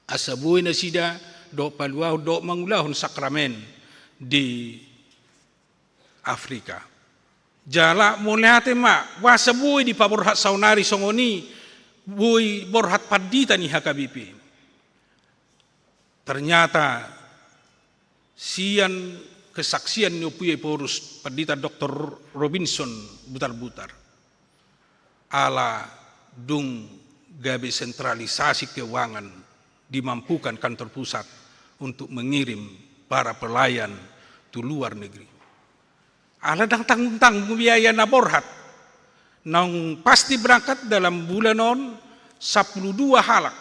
Asa boi nasida dohot paluahon, dohot mangulahon sakramen di Afrika. Jala mauliate ma, boasa boi dipaborhat saonari songon i, boi borhat pandita ni H K B P. Ternyata sian kesaksian ni Ompu Ephorus, Pandita Doktor Robinson Butarbutar, ala dung gabe sentralisasi keuangan, dimampukan kantor pusat untuk mengirim para pelayan tu luar negeri. Ala ndang tanggung-tanggung biaya na borhat. Naung pasti berangkat dalam bulan on sampulu dua halak.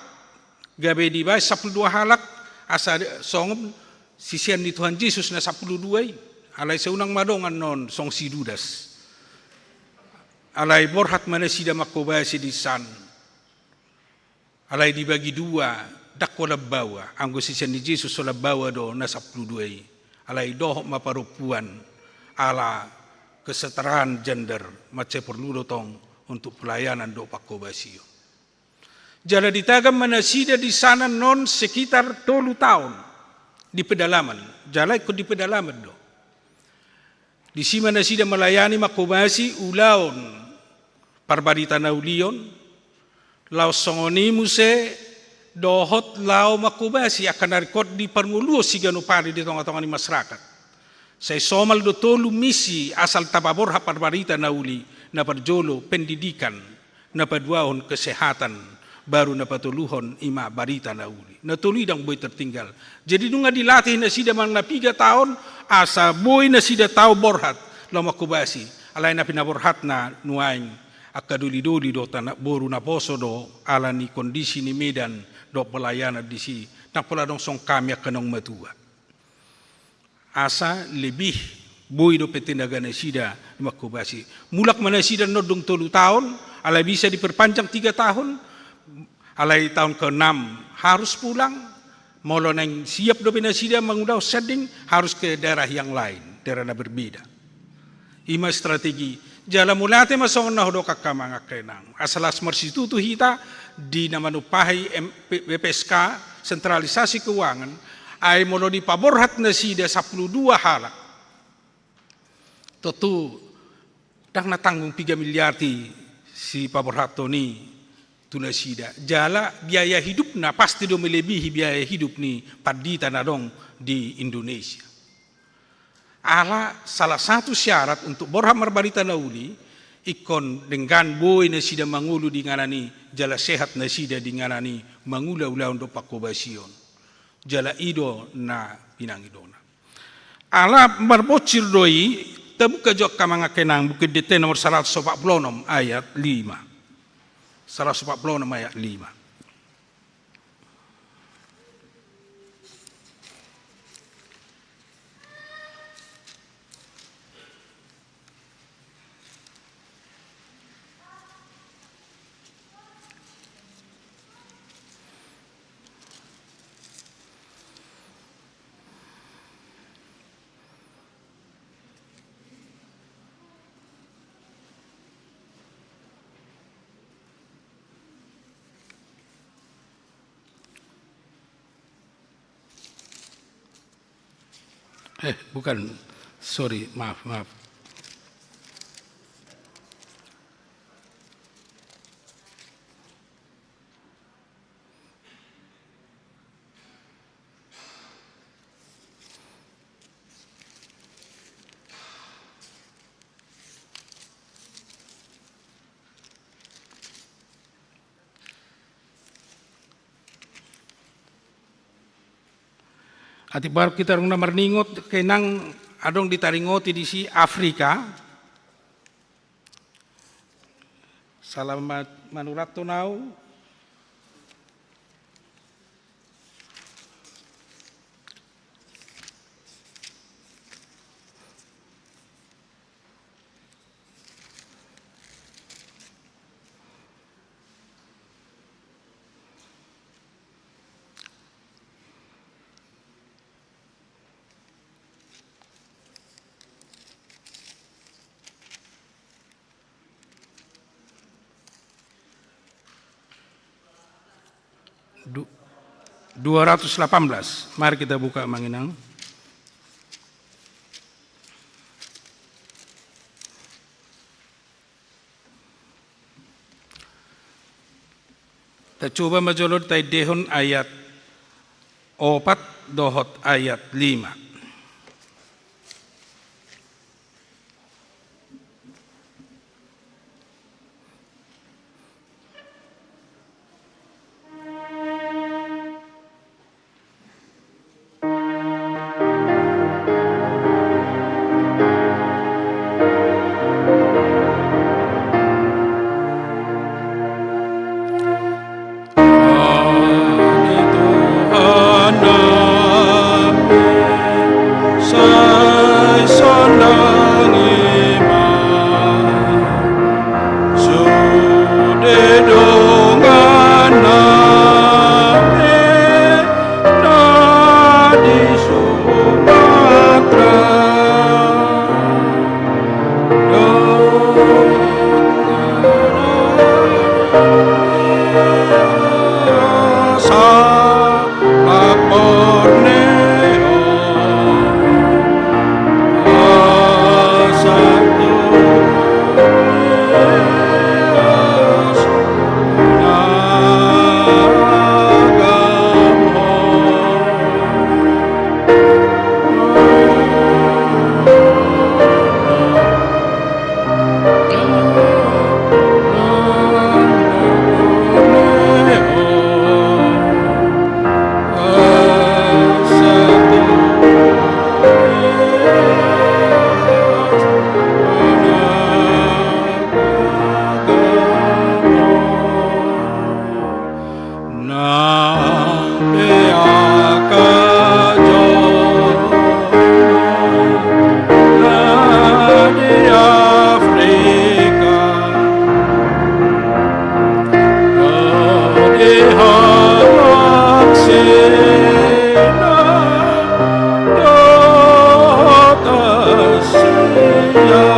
Gabe dibaen sampulu dua halak, asa songon sisean ni Tuhan Jesus na sampulu dua i. Alai sai unang ma adong annon songon si Judas. Alai borhat ma nasida manghobasi di san. Alai dibagi dua, ndang holan baoa, anggo sisean ni Jesus holan baoa do na sampulu dua i. Alai dohot ma parompuan, ala kesetaraan gender, mansai porlu do tong untuk pelayanan dohot panghobasion. Jala ditagam ma nasida di san annon sekitar tolu taon di pedalaman, jala ingkon di pedalaman do. Disi ma nasida melayani, manghobasi ulaon parbarita na uli on, laos songon i muse dohot laho manghobasi angka na ringkot di parngoluon siganup ari di tonga-tonga ni masyarakat. Sai somal do tolu misi asal tapaborhat parbarita na uli, na parjolo pendidikan, na paduahon kesehatan, baru na patoluhon i ma barita na uli. Na tolu i ndang boi tertinggal. Jadi nunga dilatih nasida manang na piga taon, asa boi nasida tau borhat laho manghobasi. Alai na pinaborhatna nuaeng angka doli-doli dohot anak boru, naposo do ala ni kondisi ni Medan dohot pelayanan disi. Ndang pola adong songon hami angka naung matua. Asa lebih boi dope tenaga nasida manghobasi. Mulak ma nasida annon dung tolu taon, alai bisa diperpanjang tiga tahun, alai tahun keenam harus pulang, molo naeng siap dope nasida mangulahon sanding, harus ke daerah yang lain, daerah na berbeda. I ma strategi. Jala mauliate ma songon na hudok angka amang, angka inang. Asa las marsitutu hita di na manumpahi M-, P-, P P S K, sentralisasi keuangan, ai molo dipaborhat nasida sampulu dua halak. Tontu ndang na tanggung piga miliar i sipaborhathon i tu nasida. Jala biaya hidupna pasti do melebihi biaya hidup ni pandita na adong di Indonesia. Ala salah satu syarat untuk borhat marbarita na uli, ingkon denggan boi nasida mangolu di inganan i, jala sehat nasida di inganan i, mangula ulaon dohot panghobasion. Jala i do na pinangidona. Ala marbonsir do i, tabuka jo angka amang, angka inang, Buku Ende T nomor saratus opat pulu onom ayat lima. Saratus opat pulu onom ayat lima. Eh, bukan. Sorry, maaf, maaf. Atik baru hita dung na marningot, ke nang adong ditaringoti disi Afrika. Sala ma-, manurathon au. Du-, dua ratus delapan belas. Mari kita buka, Amang Inang. Tacoba ma jolo taendehon ayat opat dohot ayat lima. Sude dongan nami na di Sumatera. Dongan nami sa Nang pe angka jolma na di Afrika, na di halak Sina dohot Asia.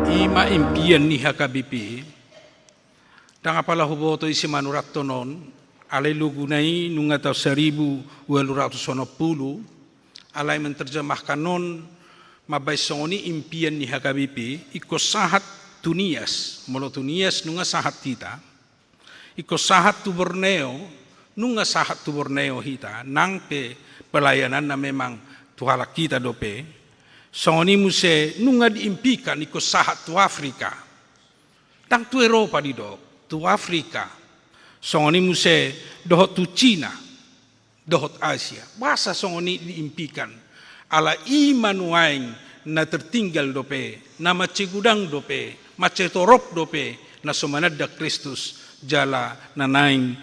I ma impian ni H K B P. Ndang apala huboto ise manurathon on, alai logona i nunga taon saribu ualu ratus onom pulu, alai menterjemahkan on mambaen songon i impian ni H K B P, ingkon sahat tu Nias, molo tu Nias nunga sahat hita, ingkon sahat tu Borneo, nunga sahat tu Borneo hita, nang pe pelayananna memang tu halak hita dope, songon i muse nunga diimpikan ingkon sahat tu Afrika. Ndang tu Eropa didok, tu Afrika, songon i muse dohot tu Cina, dohot Asia. Boasa songon i diimpikan? Ala i ma nuaeng na tertinggal dope, na mansai godang dope, mansai torop dope, na so mananda Kristus, jala na naeng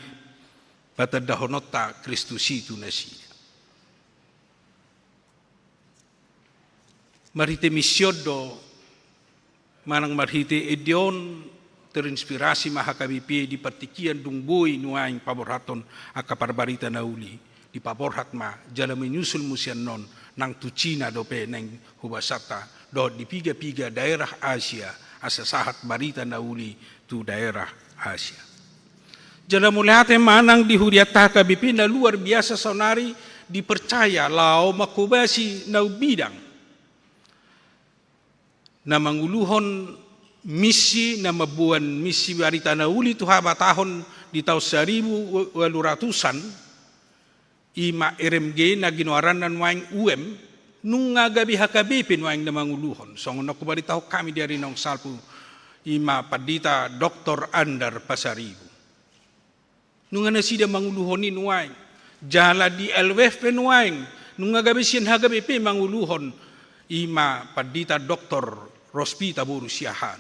patandahononta Kristus i tu nasida. Marhite misi on do, manang marhite ende on, terinspirasi ma H K B P di partingkian dung boi nuaeng paborhathon angka parbarita na uli, dipaborhat ma, jala menyusul muse annon, nang tu Cina dope naeng hubasanta, dohot di piga-piga daerah Asia, asa sahat barita na uli tu daerah Asia. Jala mauliate ma nang di hurianta H K B P na luar biasa saonari dipercaya laho manghobasi na umbidang. Na manguluhon misi, na mamboan misi barita na uli tu habatahon di taon saribu ualu ratusan, i ma R M G na ginoaranna nuaeng U M, nunga gabe H K B P nuaeng na manguluhon, songon na hubaritahon hami di ari naung salpu, i ma Pandita Doktor Andar Pasaribu. Nunga nasida manguluhon i nuaeng, jala di L W F pe nuaeng, nunga gabe sian H K B P manguluhon, i ma Pandita Doktor Rospita boru Siahaan.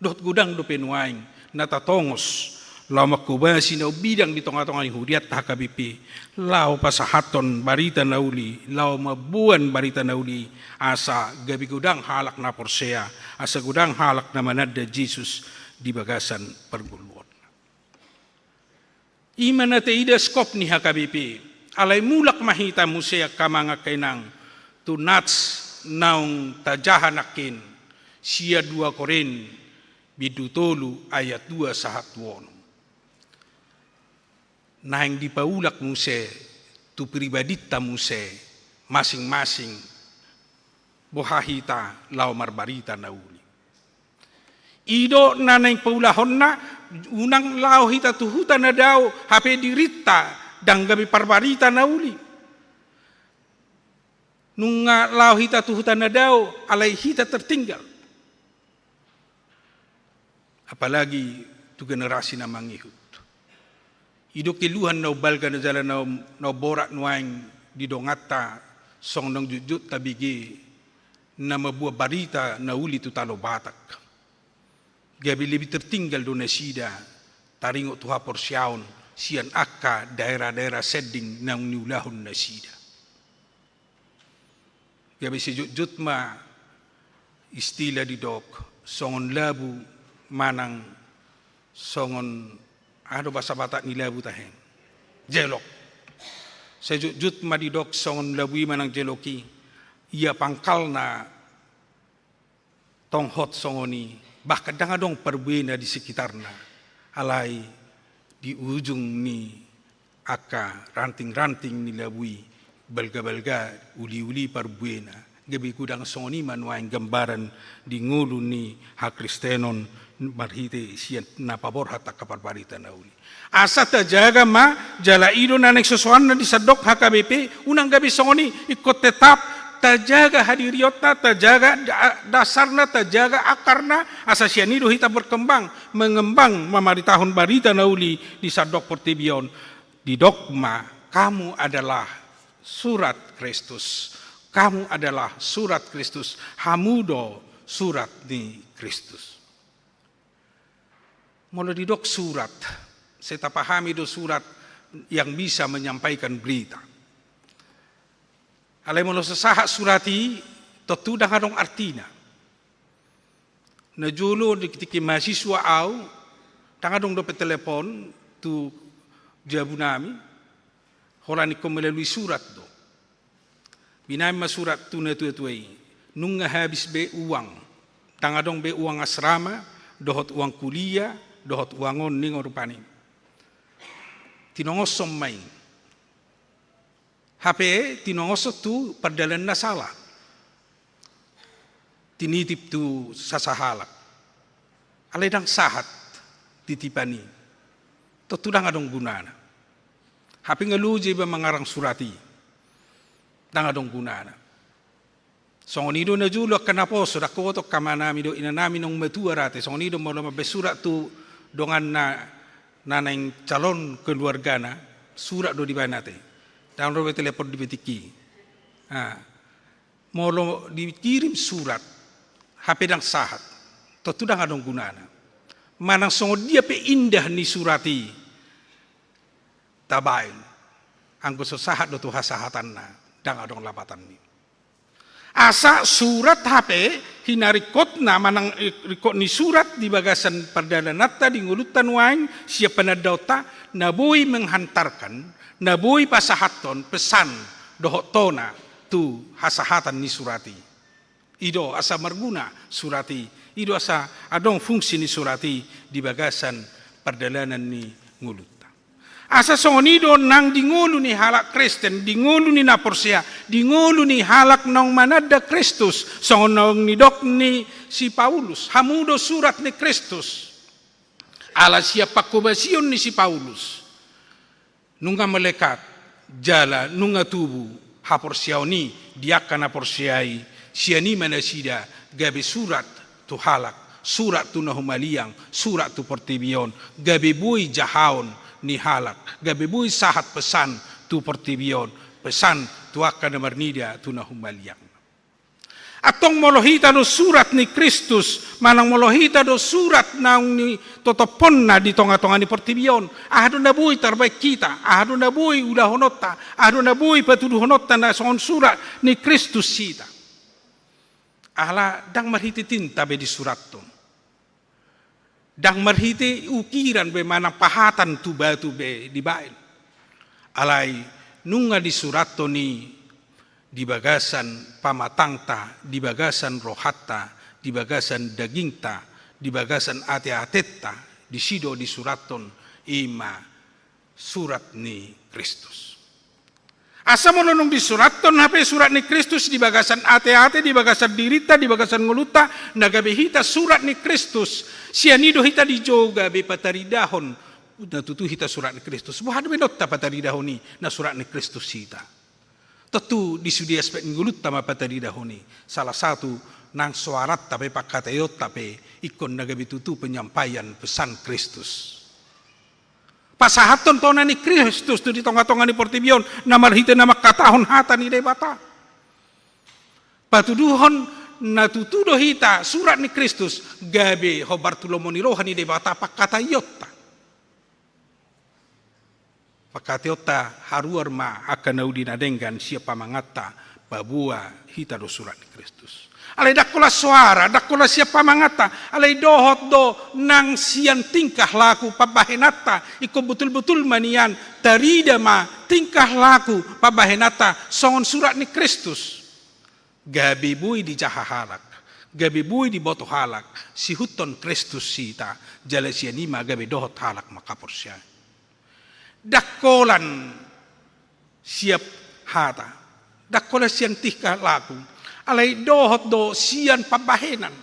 Dohot godang dope nuaeng na tatongos laho manghobasi na umbidang di tonga-tonga ni hurianta H K B P, laho pasahathon barita na uli, laho mamboan barita na uli, asa gabe godang halak na porsea, asa godang halak na mananda Jesus di bagasan parngoluonna. I ma na taida skop ni H K B P, alai mulak ma hita muse angka amang angka inang, tu nats naung tajaha nangkin, sian dua Korint, bindu tolu ayat dua sahat tu onom. Naeng dipaulak muse, tu pribadinta muse, masing-masing, boha hita laho marbarita na uli. I do na naeng paulahonna, unang laho hita tu huta na dao, hape dirinta, ndang gabe parbarita na uli. Nunga laho hita tu huta na dao, alai hita tertinggal. Apalagi tu generasi na mangihut. I do keluhan na umbalga na jala na um-, na umborat nuaeng di donganta songon naung jotjot tabege na mamboan barita na uli tu Tano Batak. Gabe lebih tertinggal do nasida taringot tu haporseaon sian angka daerah-daerah sending naung niulahon nasida. Gabe sai jotjot ma istilah didok, songon labu manang songon, aha do bahasa Batak ni labu tahe? Jelok. Sai jotjot ma didok songon labu i manang jelok i, ia pangkalna tong hot songon i, bahkan ndang adong parbuena di sekitarna, alai di ujung ni angka ranting-ranting ni labu i, balga-balga, uli-uli parbuena. Gabe godang songon i ma nuaeng gambaran di ngolu ni hakristenon marhite sian na paborhat angka parbarita na uli. Asa tajaga ma, jala i do na naeng sosoanna di sandok H K B P, unang gabe songon i, ingkon tetap tajaga hadirionta, tajaga da-, dasarna, tajaga akarna, asa sian i do hita berkembang, mengembang, mamaritahon barita na uli di sandok portibi on. Didok ma, kamu adalah surat Kristus. Kamu adalah surat Kristus. Hamu do surat ni Kristus. Molo didok surat, sai tapahami do surat yang bisa menyampaikan berita. Alai molo so sahat surat i, tontu ndang adong artina. Na jolo di tingki mahasiswa au, ndang adong dope telepon tu jabunami, holan ingkon melalui surat do. Binaen ma surat tu natua-tua i. Nunga habis be uang. Ndang adong be uang asrama, dohot uang kuliah, dohot uang on ninna rupani. Tinongoshon ma i. Hape tinongoshon tu pardalan na sala. Tinitip tu sasahalak. Alai ndang sahat titipan i. Tontu ndang adong gunana. Hape nga loja iba mangarang surat i. Ndang adong gunana. Songon i do na jolo angka naposo, ndang huboto angka amanami dohot inanami naung matua rate, songon i do molo mambaen surat tu donganna na naeng calon keluargana, surat do dibaen ate. Ndang ro be telepon di tingki. Ah. Molo dikirim surat, hape ndang sahat, tontu ndang adong gunana. Manang songon dia pe indah ni surat i tabaen, anggo so sahat do tu hasahatanna, ndang adong lapatanna. Asa surat hape hinaringkotna manang ringkot ni surat di bagasan pardalananta di ngolunta nuaeng sian panandaonta, na boi menghantarkan, na boi pasahathon pesan dohot tona tu hasahatan ni surat i. I do asa marguna surat i, i do asa adong fungsi ni surat i di bagasan pardalanan ni ngolunta. Asa songon i do nang di ngolu ni halak Kristen, di ngolu ni na porsea, di ngolu ni halak naung mananda Kristus, songon naung nidok ni si Paulus, hamu do surat ni Kristus. Ala sian pangkobasion ni si Paulus, nunga melekat jala nunga tubu haporseaon i di angka na porsea i, sian i ma nasida gabe surat tu halak, surat tu na humaliang, surat tu portibi on, gabe boi jahaon ni halak, gabe boi sahat pesan tu portibi on, pesan tu angka na marnida tu na humaliang. Antong molo hita do surat ni Kristus, manang molo hita do surat naung nitotophonna di tongatonga ni portibi on, aha do na boi tarbaen hita, aha do na boi ulahononta, aha do na boi patuduhononta na songon surat ni Kristus hita? Ala ndang marhite tinta be disurathon. Ndang marhite ukiran be manang pahatan tu batu be dibaen. Alai nunga disurathon i di bagasan pamatangta, di bagasan rohanta, di bagasan dagingta, di bagasan ateatenta, disi do disurathon i ma surat ni Kristus. Asa molo nunga disurathon hape surat ni Kristus di bagasan ateate, di bagasan dirinta, di bagasan ngolunta, na gabe hita surat ni Kristus, sian i do hita dijou gabe pataridahon na tutu hita surat ni Kristus. Boha do baenonta pataridahon i na surat ni Kristus hita? Tontu di sude aspek ni ngolunta ma pataridahon i. Salah satu nang soaranta pe, pangkataionta pe, ingkon na gabe tutu penyampaian pesan Kristus. Pasahathon tona ni Kristus tu di tongatonga ni portibi on, na marhite na mangkatahon hata ni Debata. Patuduhon na tutu do hita surat ni Kristus, gabe hombar tu lomo ni roha ni Debata pangkataionta. Pangkataionta haruar ma angka na uli na denggan sian pamanganta, paboa hita do surat ni Kristus. Alai ndang holan soara, ndang holan sian pamanganta, alai dohot do nang sian tingkah laku pambahenanta, ingkon butulbutul ma nian, tarida ma tingkah laku pambahenanta songon surat ni Kristus. Gabe boi dijaha halak, gabe boi diboto halak, sihuthon Kristus hita, jala sian i ma gabe dohot halak mangkaporseai. Ndang holan sian hata, ndang holan sian tingkah laku, alai dohot do sian pambahenan.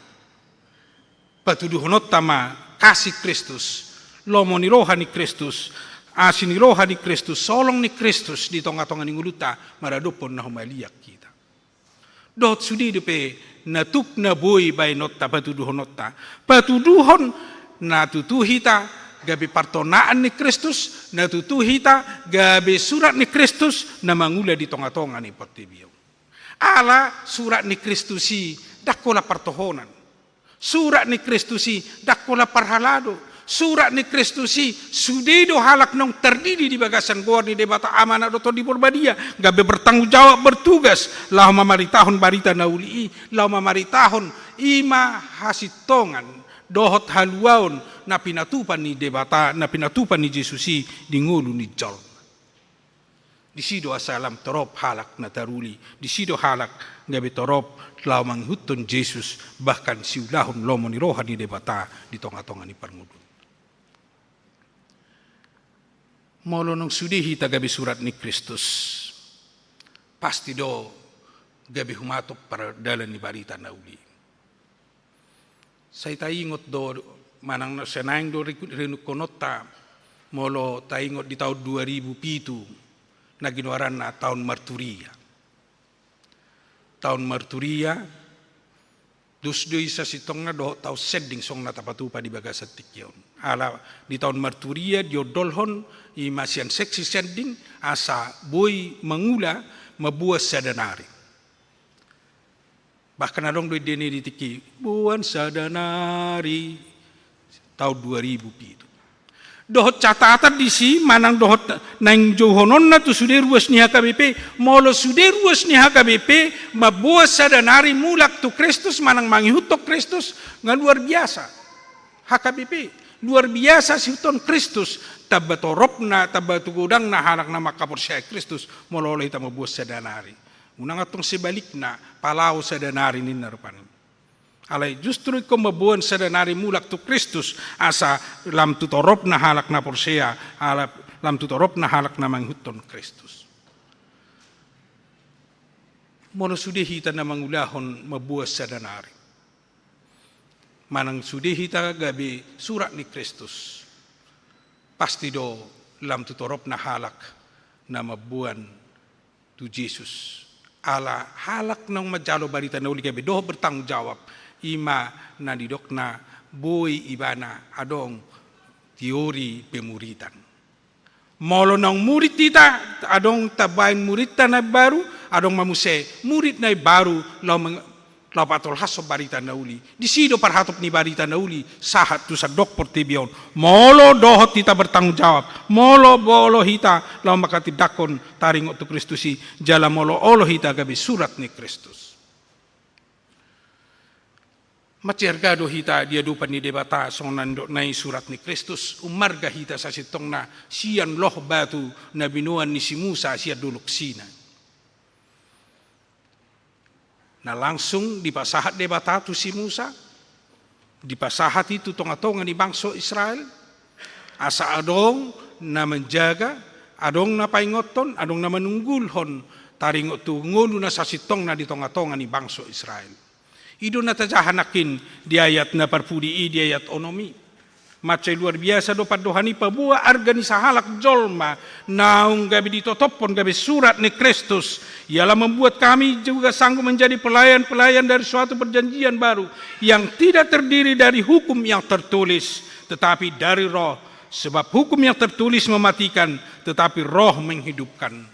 Patuduhononta ma kasih Kristus, lomo ni roha ni Kristus, asi ni roha ni Kristus, holong ni Kristus di tongatonga ni ngolunta maradophon na humaliang hita. Dohot sude dope na tuk na boi baenonta patuduhononta. Patuduhon na tutu hita gabe partonaan ni Kristus, na tutu hita gabe surat ni Kristus na mangula di tongatonga ni portibi on. Ala surat ni Kristus i ndang holan partohonan. Surat ni Kristus i ndang holan parhalado. Surat ni Kristus i sude do halak naung tardidi di bagasan goar ni Debata Ama, Anak dohot Tondi Porbadia, gabe bertanggung jawab, bertugas laho mamaritahon barita na uli i, laho mamaritahon i ma hasintongan dohot haluaon na pinatupa ni Debata, na pinatupa ni Jesus i di ngolu ni jolma. Disi do asa lam torop halak na taruli, disi do halak gabe torop laho mangihuthon Jesus, bahkan siulahon lomo ni roha ni Debata di tongatonga ni parngoluon. Molo nunga sude hita gabe surat ni Kristus, pasti do gabe humatop pardalan ni barita na uli. Sai taingot do, manang na sai naeng do ri-, rinungkononta, molo taingot di taon dua ribu pitu, na ginoaranna taon marturia. Taon marturia, dos do i sasintongna dohot taon sending songon na tapatupa di bagasan tingki on. Ala di taon marturia diondolhon i ma sian seksi sending asa boi mangula mamboan sada nari. Bahkan adong do ende ni di tingki, boan sada nari, taon dua ribu pitu. Dohot catatan disi manang dohot naeng jouhononna tu sude ruas ni H K B P, molo sude ruas ni H K B P mamboan sada nari mulak tu Kristus manang mangihuthon Kristus, nga luar biasa. H K B P, luar biasa siihuthon Kristus, tamba toropna, tamba tu godangna halak na mangkaporseai Kristus, molo olo hita mamboan sada nari. Unang antong sebalikna, palao sada nari ninna rupani. Alai justru ingkon mamboan sada nari mulak tu Kristus, asa lam tu toropna halak na porsea, ala lam tu toropna halak na mangihuthon Kristus. Molo sude hita na mangulahon mamboan sada nari, manang sude hita gabe surat ni Kristus, pasti do lam tu toropna halak na mamboan tu Jesus. Ala halak naung manjalo barita na uli gabe dohot bertanggung jawab, i ma na nidokna boi ibana adong teori pemuritan. Molo naung murid hita, adong tabaen muridta na baru, adong ma muse murid na baru laho meng-, laho patolhashon barita na uli. Disi do parhatop ni barita na uli sahat tu sandok portibi on. Molo dohot hita bertanggung jawab, molo olo hita laho manghatindanghon taringot tu Kristus i, jala molo olo hita gabe surat ni Kristus. Mansai arga do hita di adopan ni Debata songon na nidokna i surat ni Kristus, ummarga hita sasintongna sian loh batu na binoan ni si Musa sian Dolok Sinai. Na langsung dipasahat Debata tu si Musa, dipasahat i tu tongatonga ni bangso Israel, asa adong na manjaga, adong na paingothon, adong na manunggulhon taringot tu ngolu na sasintongna di tongatonga ni bangso Israel. I do na tajaha nangkin di ayat na parpudi i, di ayat onom i. Mansai luar biasa do pandohan i paboa arga ni sahalak jolma naung gabe ditotophon gabe surat ni Kristus. Ia Allah membuat kami juga sanggup menjadi pelayan-pelayan dari suatu perjanjian baru yang tidak terdiri dari hukum yang tertulis, tetapi dari Roh. Sebab hukum yang tertulis mematikan, tetapi Roh menghidupkan.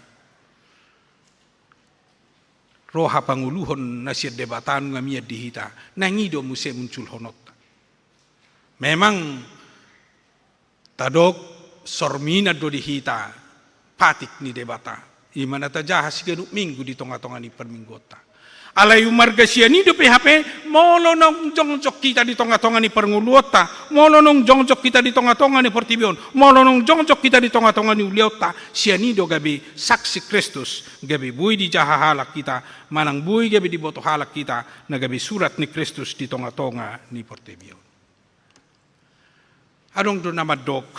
Roha pangoluhon na sian Debata nunga mian di hita, naeng i do muse munculhononta. Memang tadok sorminan do di hita patik ni Debata, i ma na tajaha siganup minggu di tongatonga ni parmingguonta. Alai ummarga sian i dope hape, molo naung jongjong hita di tongatonga ni parngoluonta, molo naung jongjong hita di tongatonga ni portibi on, molo naung jongjong hita di tongatonga ni uliaonta, sian i do gabe saksi Kristus, gabe boi dijaha halak hita, manang boi gabe diboto halak hita na gabe surat ni Kristus di tongatonga ni portibi on. Adong do na mandok,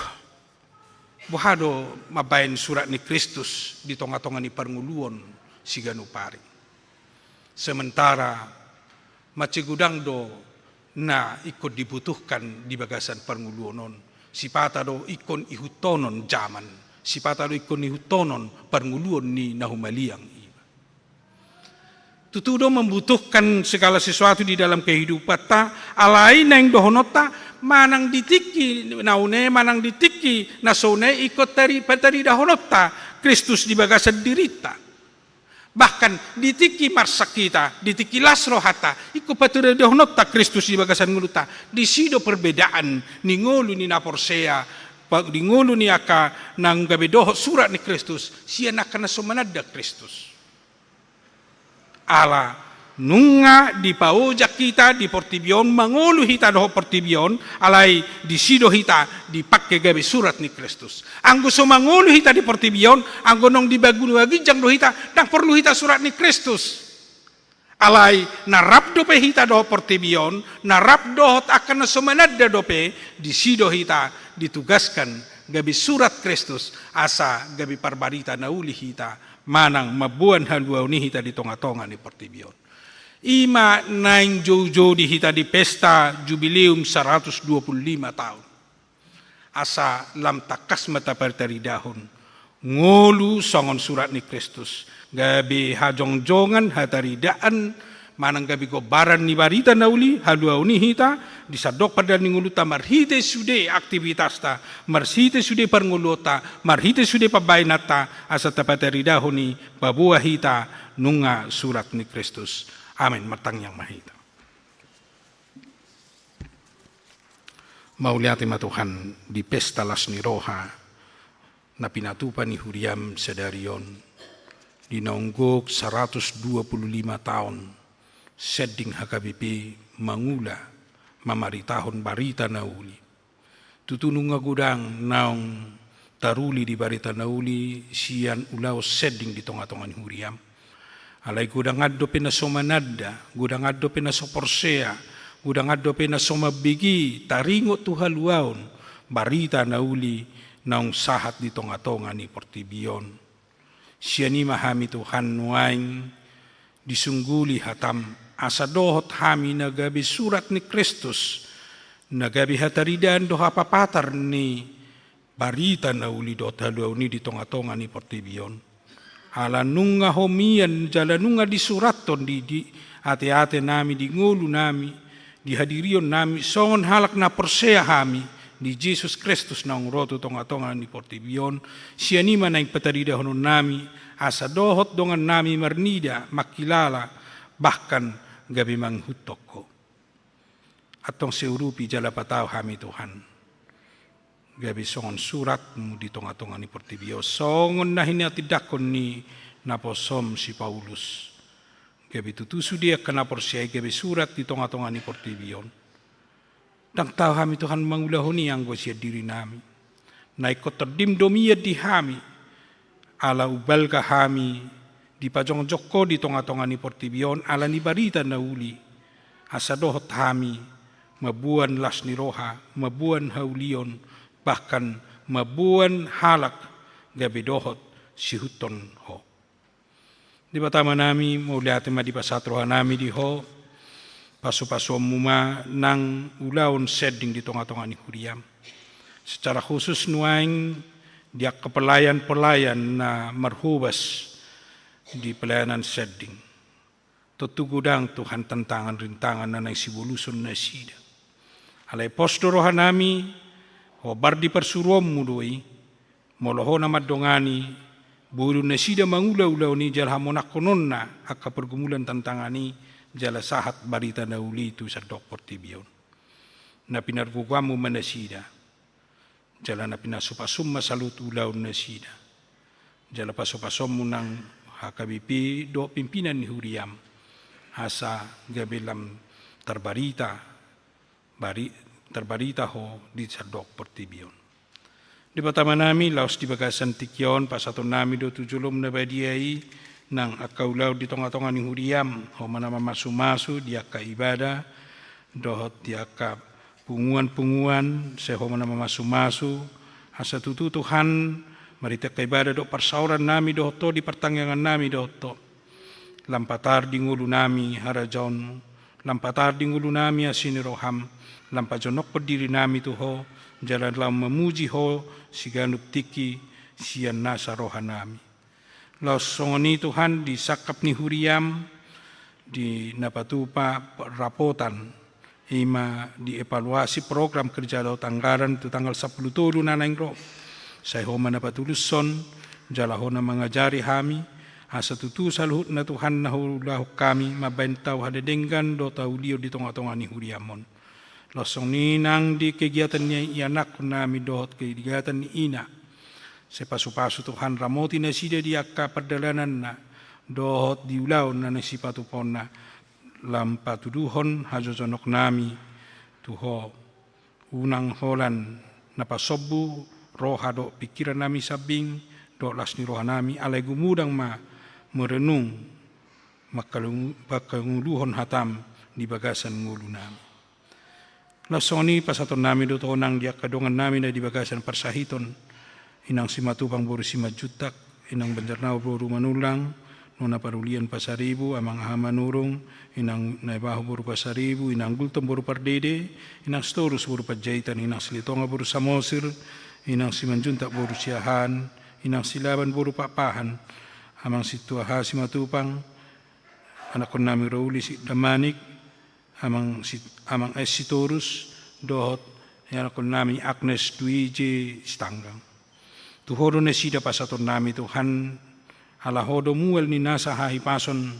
boha do mambaen surat ni Kristus di tongatonga ni parngoluon siganup ari. Sementara mansai godang do na ingkon dibutuhkan di bagasan parngoluon on, sipata do ingkon ihuthonon jaman, sipata do ingkon ihuthonon parngoluon ni na humaliang i. Tutu do membutuhkan segala sesuatu di dalam kehidupanta, alai naeng dohononta, manang di tingki na une, manang di tingki na so une, ingkon tari-, pataridahononta Kristus di bagasan dirinta. Bahkan di tingki marsak hita, di tingki las rohanta, ingkon pataridahononta Kristus di bagasan ngolunta. Disi do perbedaan ni ngolu ni na porsea, pa-, di ngolu ni angka naung gabe dohot surat ni Kristus, sian angka na so mananda Kristus. Ala nunga dipaojak hita di portibi on, mangolu hita dohot portibi on, alai disi do hita dipangke gabe surat ni Kristus. Anggo so mangolu hita di portibi on, anggo naung di bagi na ginjang do hita, ndang porlu hita surat ni Kristus. Alai na rap dope hita dohot portibi on, na rap dohot angka na so mananda dope, disi do hita ditugaskan gabe surat Kristus, asa gabe parbarita na uli hita, manang mamboan haluaon i hita di tongatonga ni portibi on. I ma naeng joujou di hita di pesta Jubileum saratus dua pulu lima taon. Asa lam tangkas ma tapataridahon ngolu songon surat ni Kristus, gabe hajongjongan, hataridaan, manang gabe gombaran ni barita na uli, haluaon i hita, di sandok pardalan ni ngolunta marhite sude aktivitasta, marhite sude parngoluonta, marhite sude pambahenanta, asa tapataridahon i paboa hita nunga surat ni Kristus. Amen. Martangiang ma hita. Mauliate ma Tuhan di pesta las ni roha na pinatupa ni huriaM sadari on, di naung gok saratus dua pulu lima taon sending H K B P mangula mamaritahon barita na uli. Tutu nunga godang naung taruli di barita na uli sian ulaon sending di tongatonga ni huriaM. Alai godang an dope na so mananda, godang an dope na so porsea, godang an dope na so mambege taringot tu haluaon barita na uli naung sahat di tongatonga ni portibi on. Sian i ma hami Tuhan nuaeng disungguli hataM, asa dohot hami na gabe surat ni Kristus, na gabe hataridaan dohot hapapatar ni barita na uli dohot haluaon i di tongatonga ni portibi on. Ala nunga Ho mian jala nunga disurathon di, di ateate nami, di ngolu nami, di hadirion nami, songon halak na porsea hami di Jesus Kristus naung ro tu tongatonga ni portibi on, sian i ma naeng pataridahonon nami, asa dohot dongan nami marnida, mangkilala, bahkan gabe mangihuthon Ho. Antong sai urupi jala patau hami Tuhan, gabe songon suratMu di tongatonga ni portibi on, songon na hinatindangkon ni naposoM si Paulus. Gabe tutu sude angka na porsea i gabe surat di tongatonga ni portibi on. Ndang tau hami Tuhan mangulahon i anggo sian diri nami. Na ingkon TondiM do mian di hami. Ala umbalga hami dipajongjong Ho di tongatonga ni portibi on ala ni barita na uli. Asa dohot hami mamboan las ni roha, mamboan haulion, bahkan mamboan halak gabe dohot siihuthon Ho. Debata Amanami, mauliate ma dipasahat rohanami di Ho, pasupasuonMu ma nang ulaon sending di tongatonga ni huriaM. Secara khusus nuaeng di angka pelayan-pelayan na marhobas di pelayanan sending. Tontu godang Tuhan tantangan rintangan na naeng sibolushon nasida. Alai pos do rohanami, hombar di parsuruonMu do i, molo Ho na mandongani, boi do nasida mangula ulaon i jala hamonangkononna angka pergumulan tantangan i, jala sahat barita na uli tu sandok portibi on. Na pinargogoanMu ma nasida, jala na pinasupasum ma saluhut ulaon nasida. Jala pasupasumMu nang H K B P dohot pimpinan ni huriaM, asa gabe lam tarbarita, bari, tarbarita Ho di sandok portibi on. Debata Amanami, laos di bagasan tingki on pasahatonnami do tu joloM na badia i nang angka ulaon di tongatonga ni huriaM, Ho ma na mamasumasu di angka ibada dohot di angka punguan-punguan, sai Ho ma na mamasumasu, asa tutu Tuhan, marhite angka ibada dohot parsaorannami dohot Ho di partangiangannami dohot Ho. Lam patar di ngolunami harajaonMu, lam patar di ngolunami asi ni rohaM, lam pajonokhon dirinami tu Ho, jala lam mamuji Ho siganup tingki sian nasa rohanami. Laos songon i Tuhan di sangkap ni huriaM, di na patupa rapotan, i ma di evaluasi program kerja dohot anggaran tu tanggal sampulu tolu na naeng ro. Sai Ho ma na patulushon, jala Ho na mangajari hami, asa tutu saluhutna Tuhan na huulahon hami mambahen tau hadedenggan dohot haulion di tongatonga ni huriaM on. Laos songon i nang di kegiatan ni ianakhonnami dohot kegiatan ni ina. Sai pasupasu Tuhan ramoti nasida di angka pardalananna dohot di ulaon na naeng sipatupaonna, lam patuduhon hajojonoknami tu Ho. Unang holan na pasombu roha dohot pingkirannami sambing dohot las ni rohanami, alai gumodang ma merenung mangkalu-, mangkangoluhon hataM di bagasan ngolunami. Laos songon i pasahatonnami do tu Ho nang di angka dongannami na di bagasan parsahiton, Inang Simatupang boru Simanjuntak, Inang Banjarnahor boru Manullang, Nona Parulian Pasaribu, Amang Aha Manurung, Inang Naibaho boru Pasaribu, Inang Gultom boru Pardede, Inang Sitorus boru Panjaitan, Inang Silitonga boru Samosir, Inang Simanjuntak boru Siahaan, Inang Silaban boru Pakpahan, Amang Sintua H. Simatupang, anakkonnami Ruli Sidamanik, Amang Si-, Amang S. Sitorus, dohot anakkonnami Agnes Dwi J. Sitanggang. Tu Ho do nasida pasahatonnami Tuhan, ala Ho do mual ni nasa hahipason,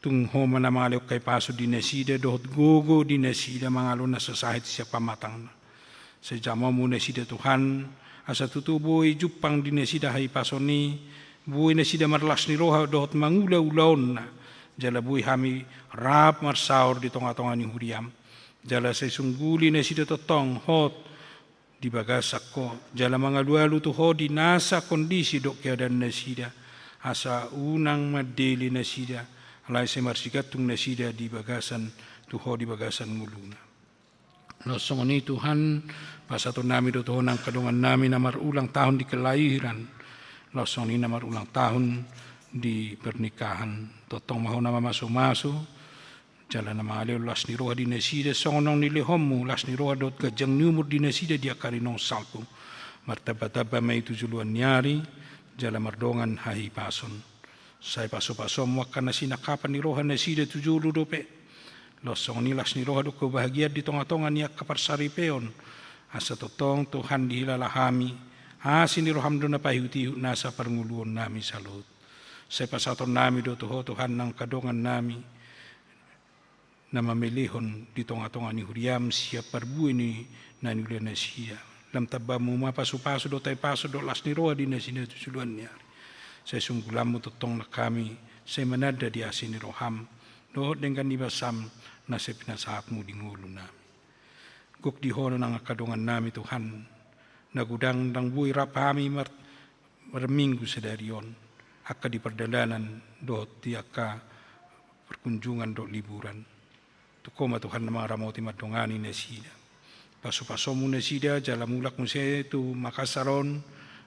tung Ho ma na mangalehon hahipason di nasida dohot gogo di nasida mangalo nasa sahit sian pamatangna. Sai jamomu nasida Tuhan, asa tutu boi jumpang di nasida hahipason i, boi nasida marlas ni roha dohot mangula ulaonna, jala boi hami rap marsaor di tonga-tonga ni huriam. Jala sai sungguli nasida tongtong hot di bagasan Ho, jala mangalualu tu Ho di nasa kondisi dohot keadaan nasida, asa unang mandele nasida, alai sai marsigantung nasida di bagasan tu Ho di bagasan ngoluna. Laos songon i Tuhan, pasahatonnami do tu Ho nang angka dongannami na marulang tahun di kelahiran, laos songon i na marulang tahun di pernikahan. Tongtong ma Ho na mamasu-masu, jala na mangalehon las ni roha di nasida, songon naung nilehonmu las ni roha dohot ganjang ni umur di nasida di angka ari naung salpu. Martamba-tamba ma i tu joloan ni ari, jala mardongan hahipason. Sai pasu-pasuonmu angka na sinangkapan ni roha nasida tu jolo dope. Laos songon i las ni roha dohot kebahagiaan di tonga-tonga ni angka parsaripeon. Asa tongtong Tuhan dihilala hami, asi ni roham do na paihut-ihut nasa parngoluonnami saluhut. Sai pasahatonnami do tu Ho Tuhan nang angka dongannami, na mamelehon di tonga-tonga ni huriam sian parbue ni na niula nasida. Lam tambamu ma pasu-pasu dohot hahipason dohot las ni roha di nasida tu joloan ni ari. Sai sunggulanmu tongtong nang hami, sai mananda di asi ni roham, dohot denggan ni basam, na sai pinasahatmu di ngolunami. Gok di Ho nang angka dongannami Tuhan, na godang ndang boi rap hami mar-, marminggu sadari on, angka di pardalanan dohot di angka perkunjungan dohot liburan. Tu Ho ma Tuhan na mangaramoti mandongani nasida. Pasu-pasuonmu nasida, jala mulak muse tu Makassar on,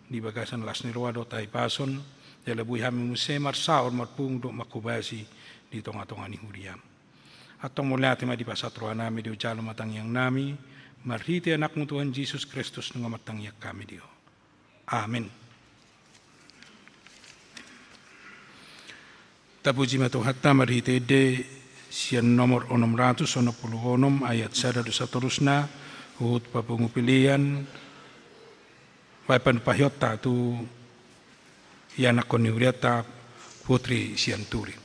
di bagasan las ni roha dohot hahipason, jala boi hami muse marsaor marpungu dohot manghobasi di tonga-tonga ni huriam. Antong mauliate ma dipasahat rohanami di Ho, jalo ma tangiangnami, marhite Anakmu Tuhan Jesus Kristus nunga martangiang hami di Ho. Amen. Tapuji ma Tuhanta marhite ende sian nomor onom ratus onom pulu onom ayat sada dohot satorusna, huhut papungu pelean, baen panupahionta tu ianakhon ni hurianta Putri Sianturi.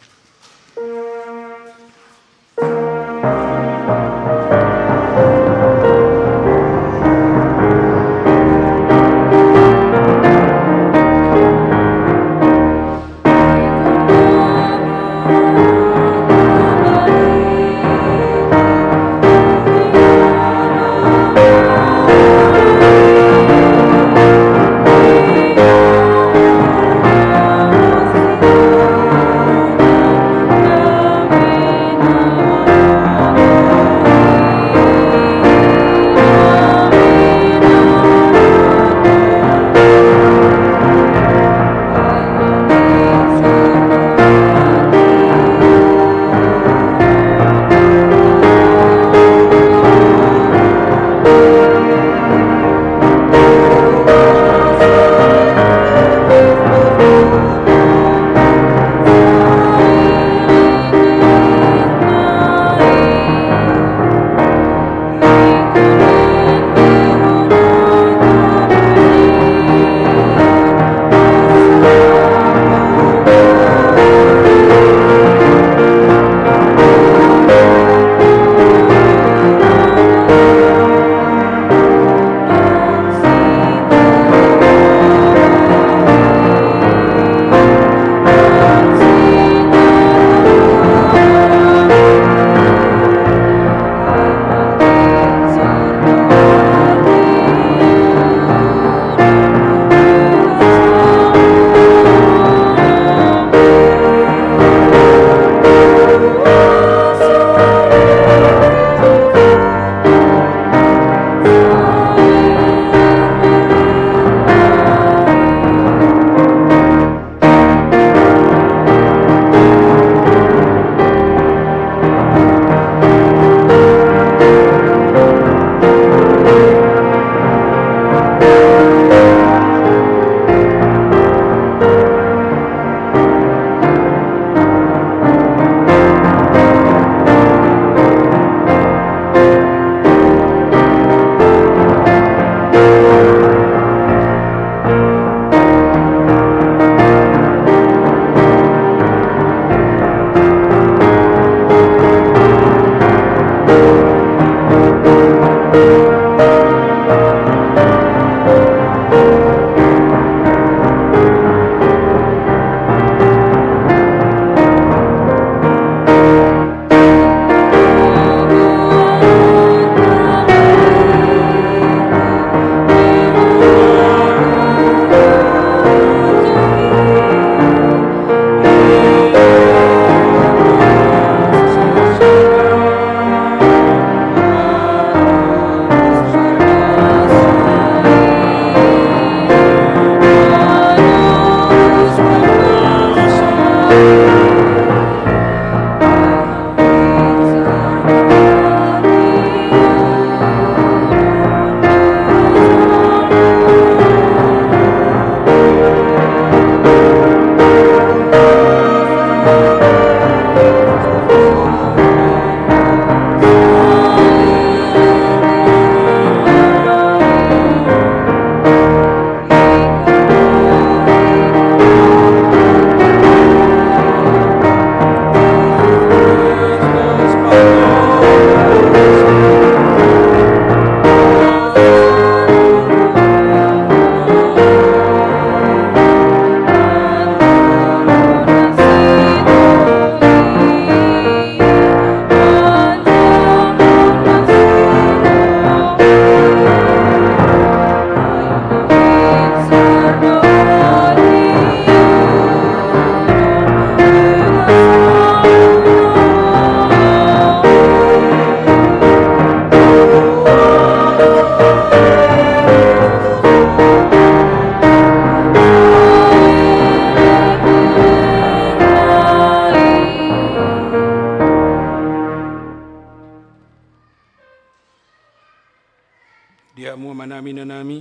Di hamu amanami, inanami,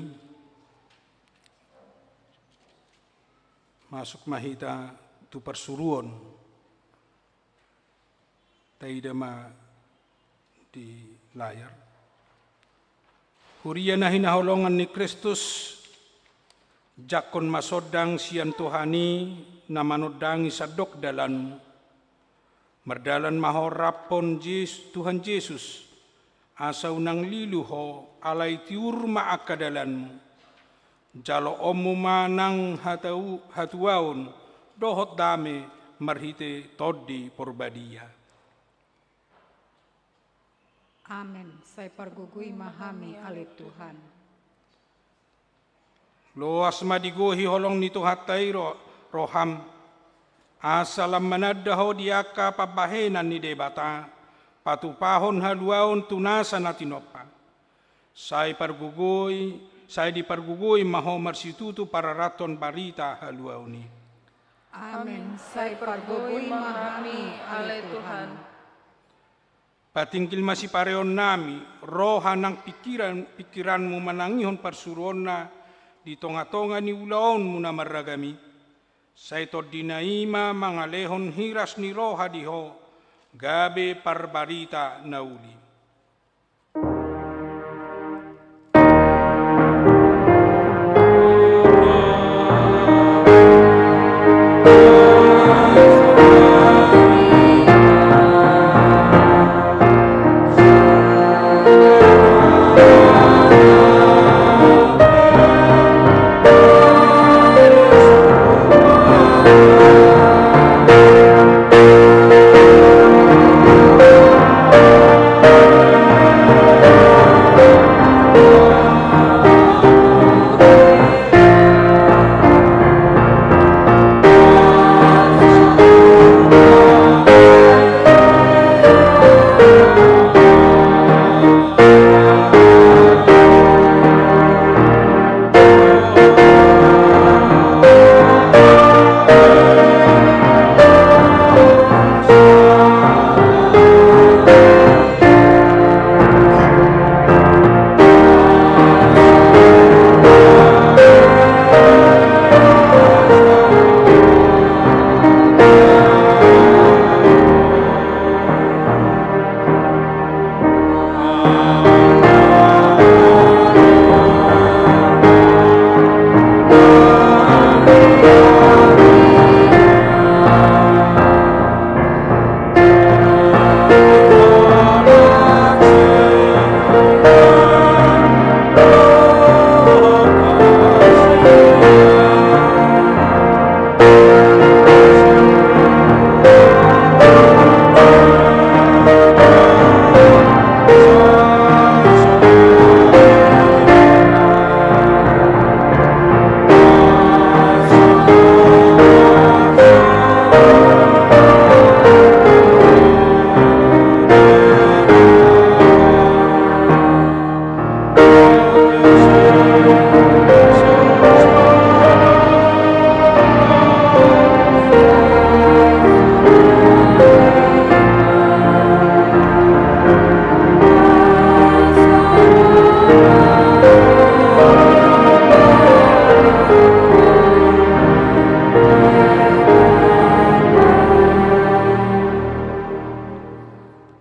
masuk ma hita tu parsuruon. Taida ma di layar. Huria na hinaholongan ni Kristus, jangkon ma sondang sian Tuhan i na manondangi sandok dalanmu. Mardalan ma ho rap dohot Jes-, Tuhan Jesus, asa unang lilu ho, alai tiur ma angka dalanmu. Jaloonmu ma nang hatau-, hatuaon dohot dame marhite Tondi Porbadia. Amen. Sai pargogoi ma hami, ale Tuhan. Loas ma digohi holong ni Tuhanta i ro-, roham, asa lam mananda ho di angka pambahenan ni Debata, patupahon haluaon tu nasa na tinompa. Sai pargogoi, sai dipargogoi ma ho marsitutu pararathon barita haluaon i. Amen. Sai pargogoi ma hami, ale Tuhan. Patinggil ma sipareonnami, roha nang pingkiran, pingkiranmu manangihon parsuruonna di tongatonga ni ulaonmu na marragam i. Sai tondina i ma mangalehon hiras ni roha di ho, gabe parbarita na uli.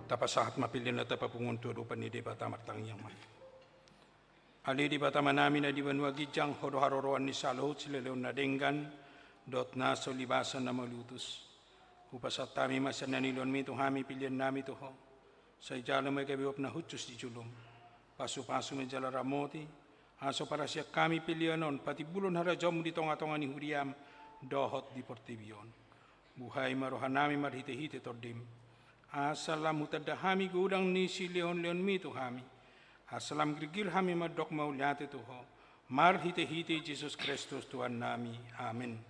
Tapasahat ma pillenta, tapapungu tu adopan ni Debata, martangiang ma. Ale Debata Amanami na di banua ginjang, Ho do haroroan ni saluhut silehon na denggan dohot na so libasan na malutus. Hupasahat hami ma sian na nilehonmi tu hami peleannami tu Ho. Sai jalo ma i gabe uap na hushus di jolom. Pasupasu ma i jala ramoti, asa huparasian hami pelean on patimbulhon harajaonmu di tongatonga ni huriam dohot di portibi on. Buhai ma rohanami marhitehite Tondim, asa lam hutanda hami godang ni silehonlehonmi tu hami, asa lam girgir hami mandok mauliate tu Ho, marhitehite Jesus Kristus Tuhannami. Amen.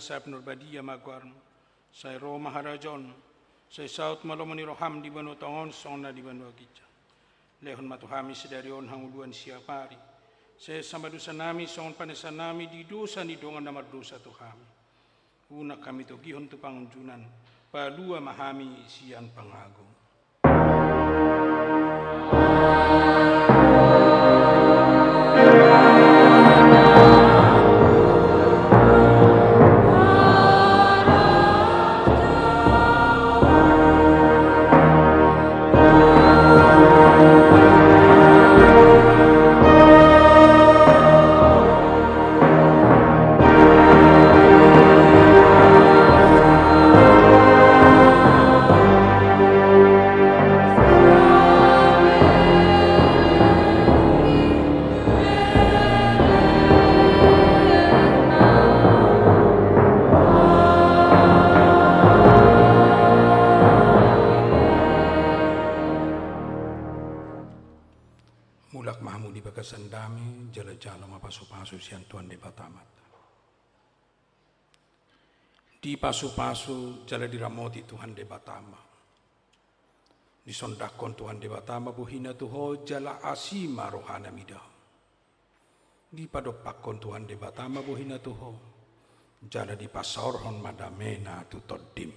Sai pinarbadia ma goarmu, sai ro ma harajaonmu, sai saut ma lomo ni roham di banua tonga on songon na di banua ginjang. Lehon ma tu hami sadari on hangoluan siapari. Sai esa ma dosanami songon panesanami di dosa ni dongan na mardosa tu hami. Unang hami togihon tu pangunjunan, palua ma hami sian pangago. Mulak ma hamu di bagasan dame, jala jalo ma pasupasu sian Tuhan Debata Amanta. Dipasupasu jala diramoti Tuhan Debata ma. Disondangkon Tuhan Debata ma bohina tu ho jala asi ma rohana mida ho. Dipadompakkon Tuhan Debata ma bohina tu ho jala dipasaorhon ma damena tu tondim.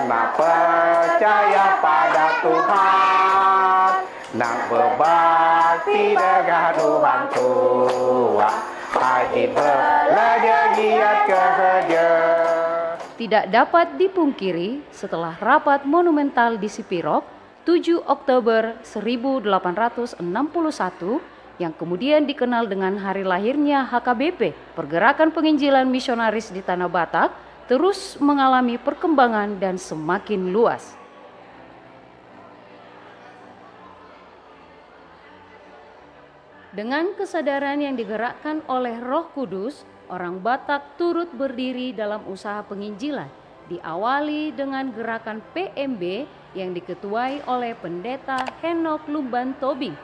Nang percaya pada Tuhan, nang berbakti dengan orang tua, haji belajar giat kerja. Tidak dapat dipungkiri, setelah rapat monumental di Sipirok, tujuh Oktober seribu delapan ratus enam puluh satu, yang kemudian dikenal dengan hari lahirnya H K B P, Pergerakan Penginjilan Misionaris di Tanah Batak, terus mengalami perkembangan dan semakin luas. Dengan kesadaran yang digerakkan oleh Roh Kudus, orang Batak turut berdiri dalam usaha penginjilan, diawali dengan gerakan P M B yang diketuai oleh Pendeta Henok Lumban Tobing,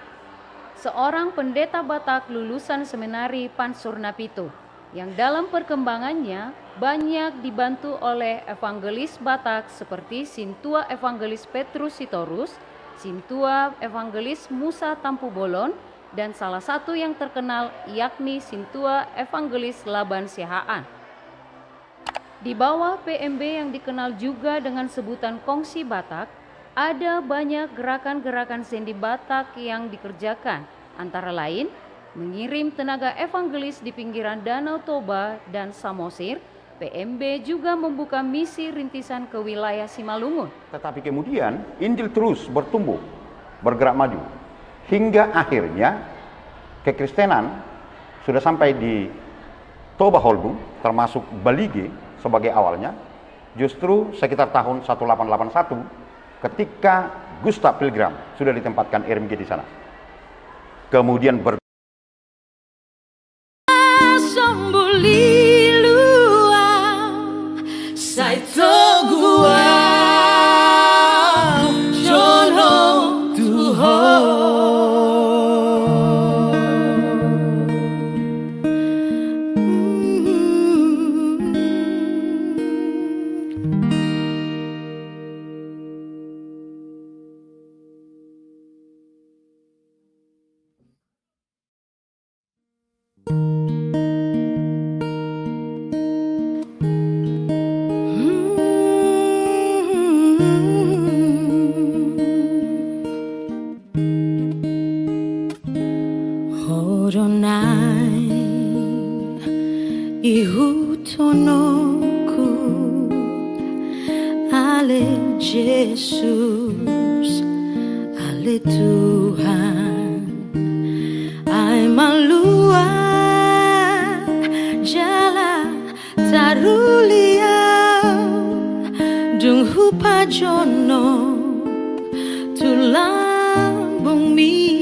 seorang pendeta Batak lulusan Seminari Pansur Napitun, yang dalam perkembangannya banyak dibantu oleh evangelis Batak seperti Sintua Evangelis Petrus Sitorus, Sintua Evangelis Musa Tampubolon, dan salah satu yang terkenal yakni Sintua Evangelis Laban Siahaan. Di bawah P M B yang dikenal juga dengan sebutan Kongsi Batak, ada banyak gerakan-gerakan sendi Batak yang dikerjakan, antara lain Mengirim tenaga evangelis di pinggiran Danau Toba dan Samosir, P M B juga membuka misi rintisan ke wilayah Simalungun. Tetapi kemudian Injil terus bertumbuh, bergerak maju, hingga akhirnya kekristenan sudah sampai di Toba Holbung, termasuk Balige sebagai awalnya. Justru sekitar tahun satu delapan delapan satu, ketika Gustav Pilgrim sudah ditempatkan R M G di sana. Kemudian ber- Sambuli luam, sai togu au jolo tu ho. Ho do naeng ihuthononku, ale Jesus, ale Tuhan, ai malua jala taruli au, dung hupajonok tu lambungmi.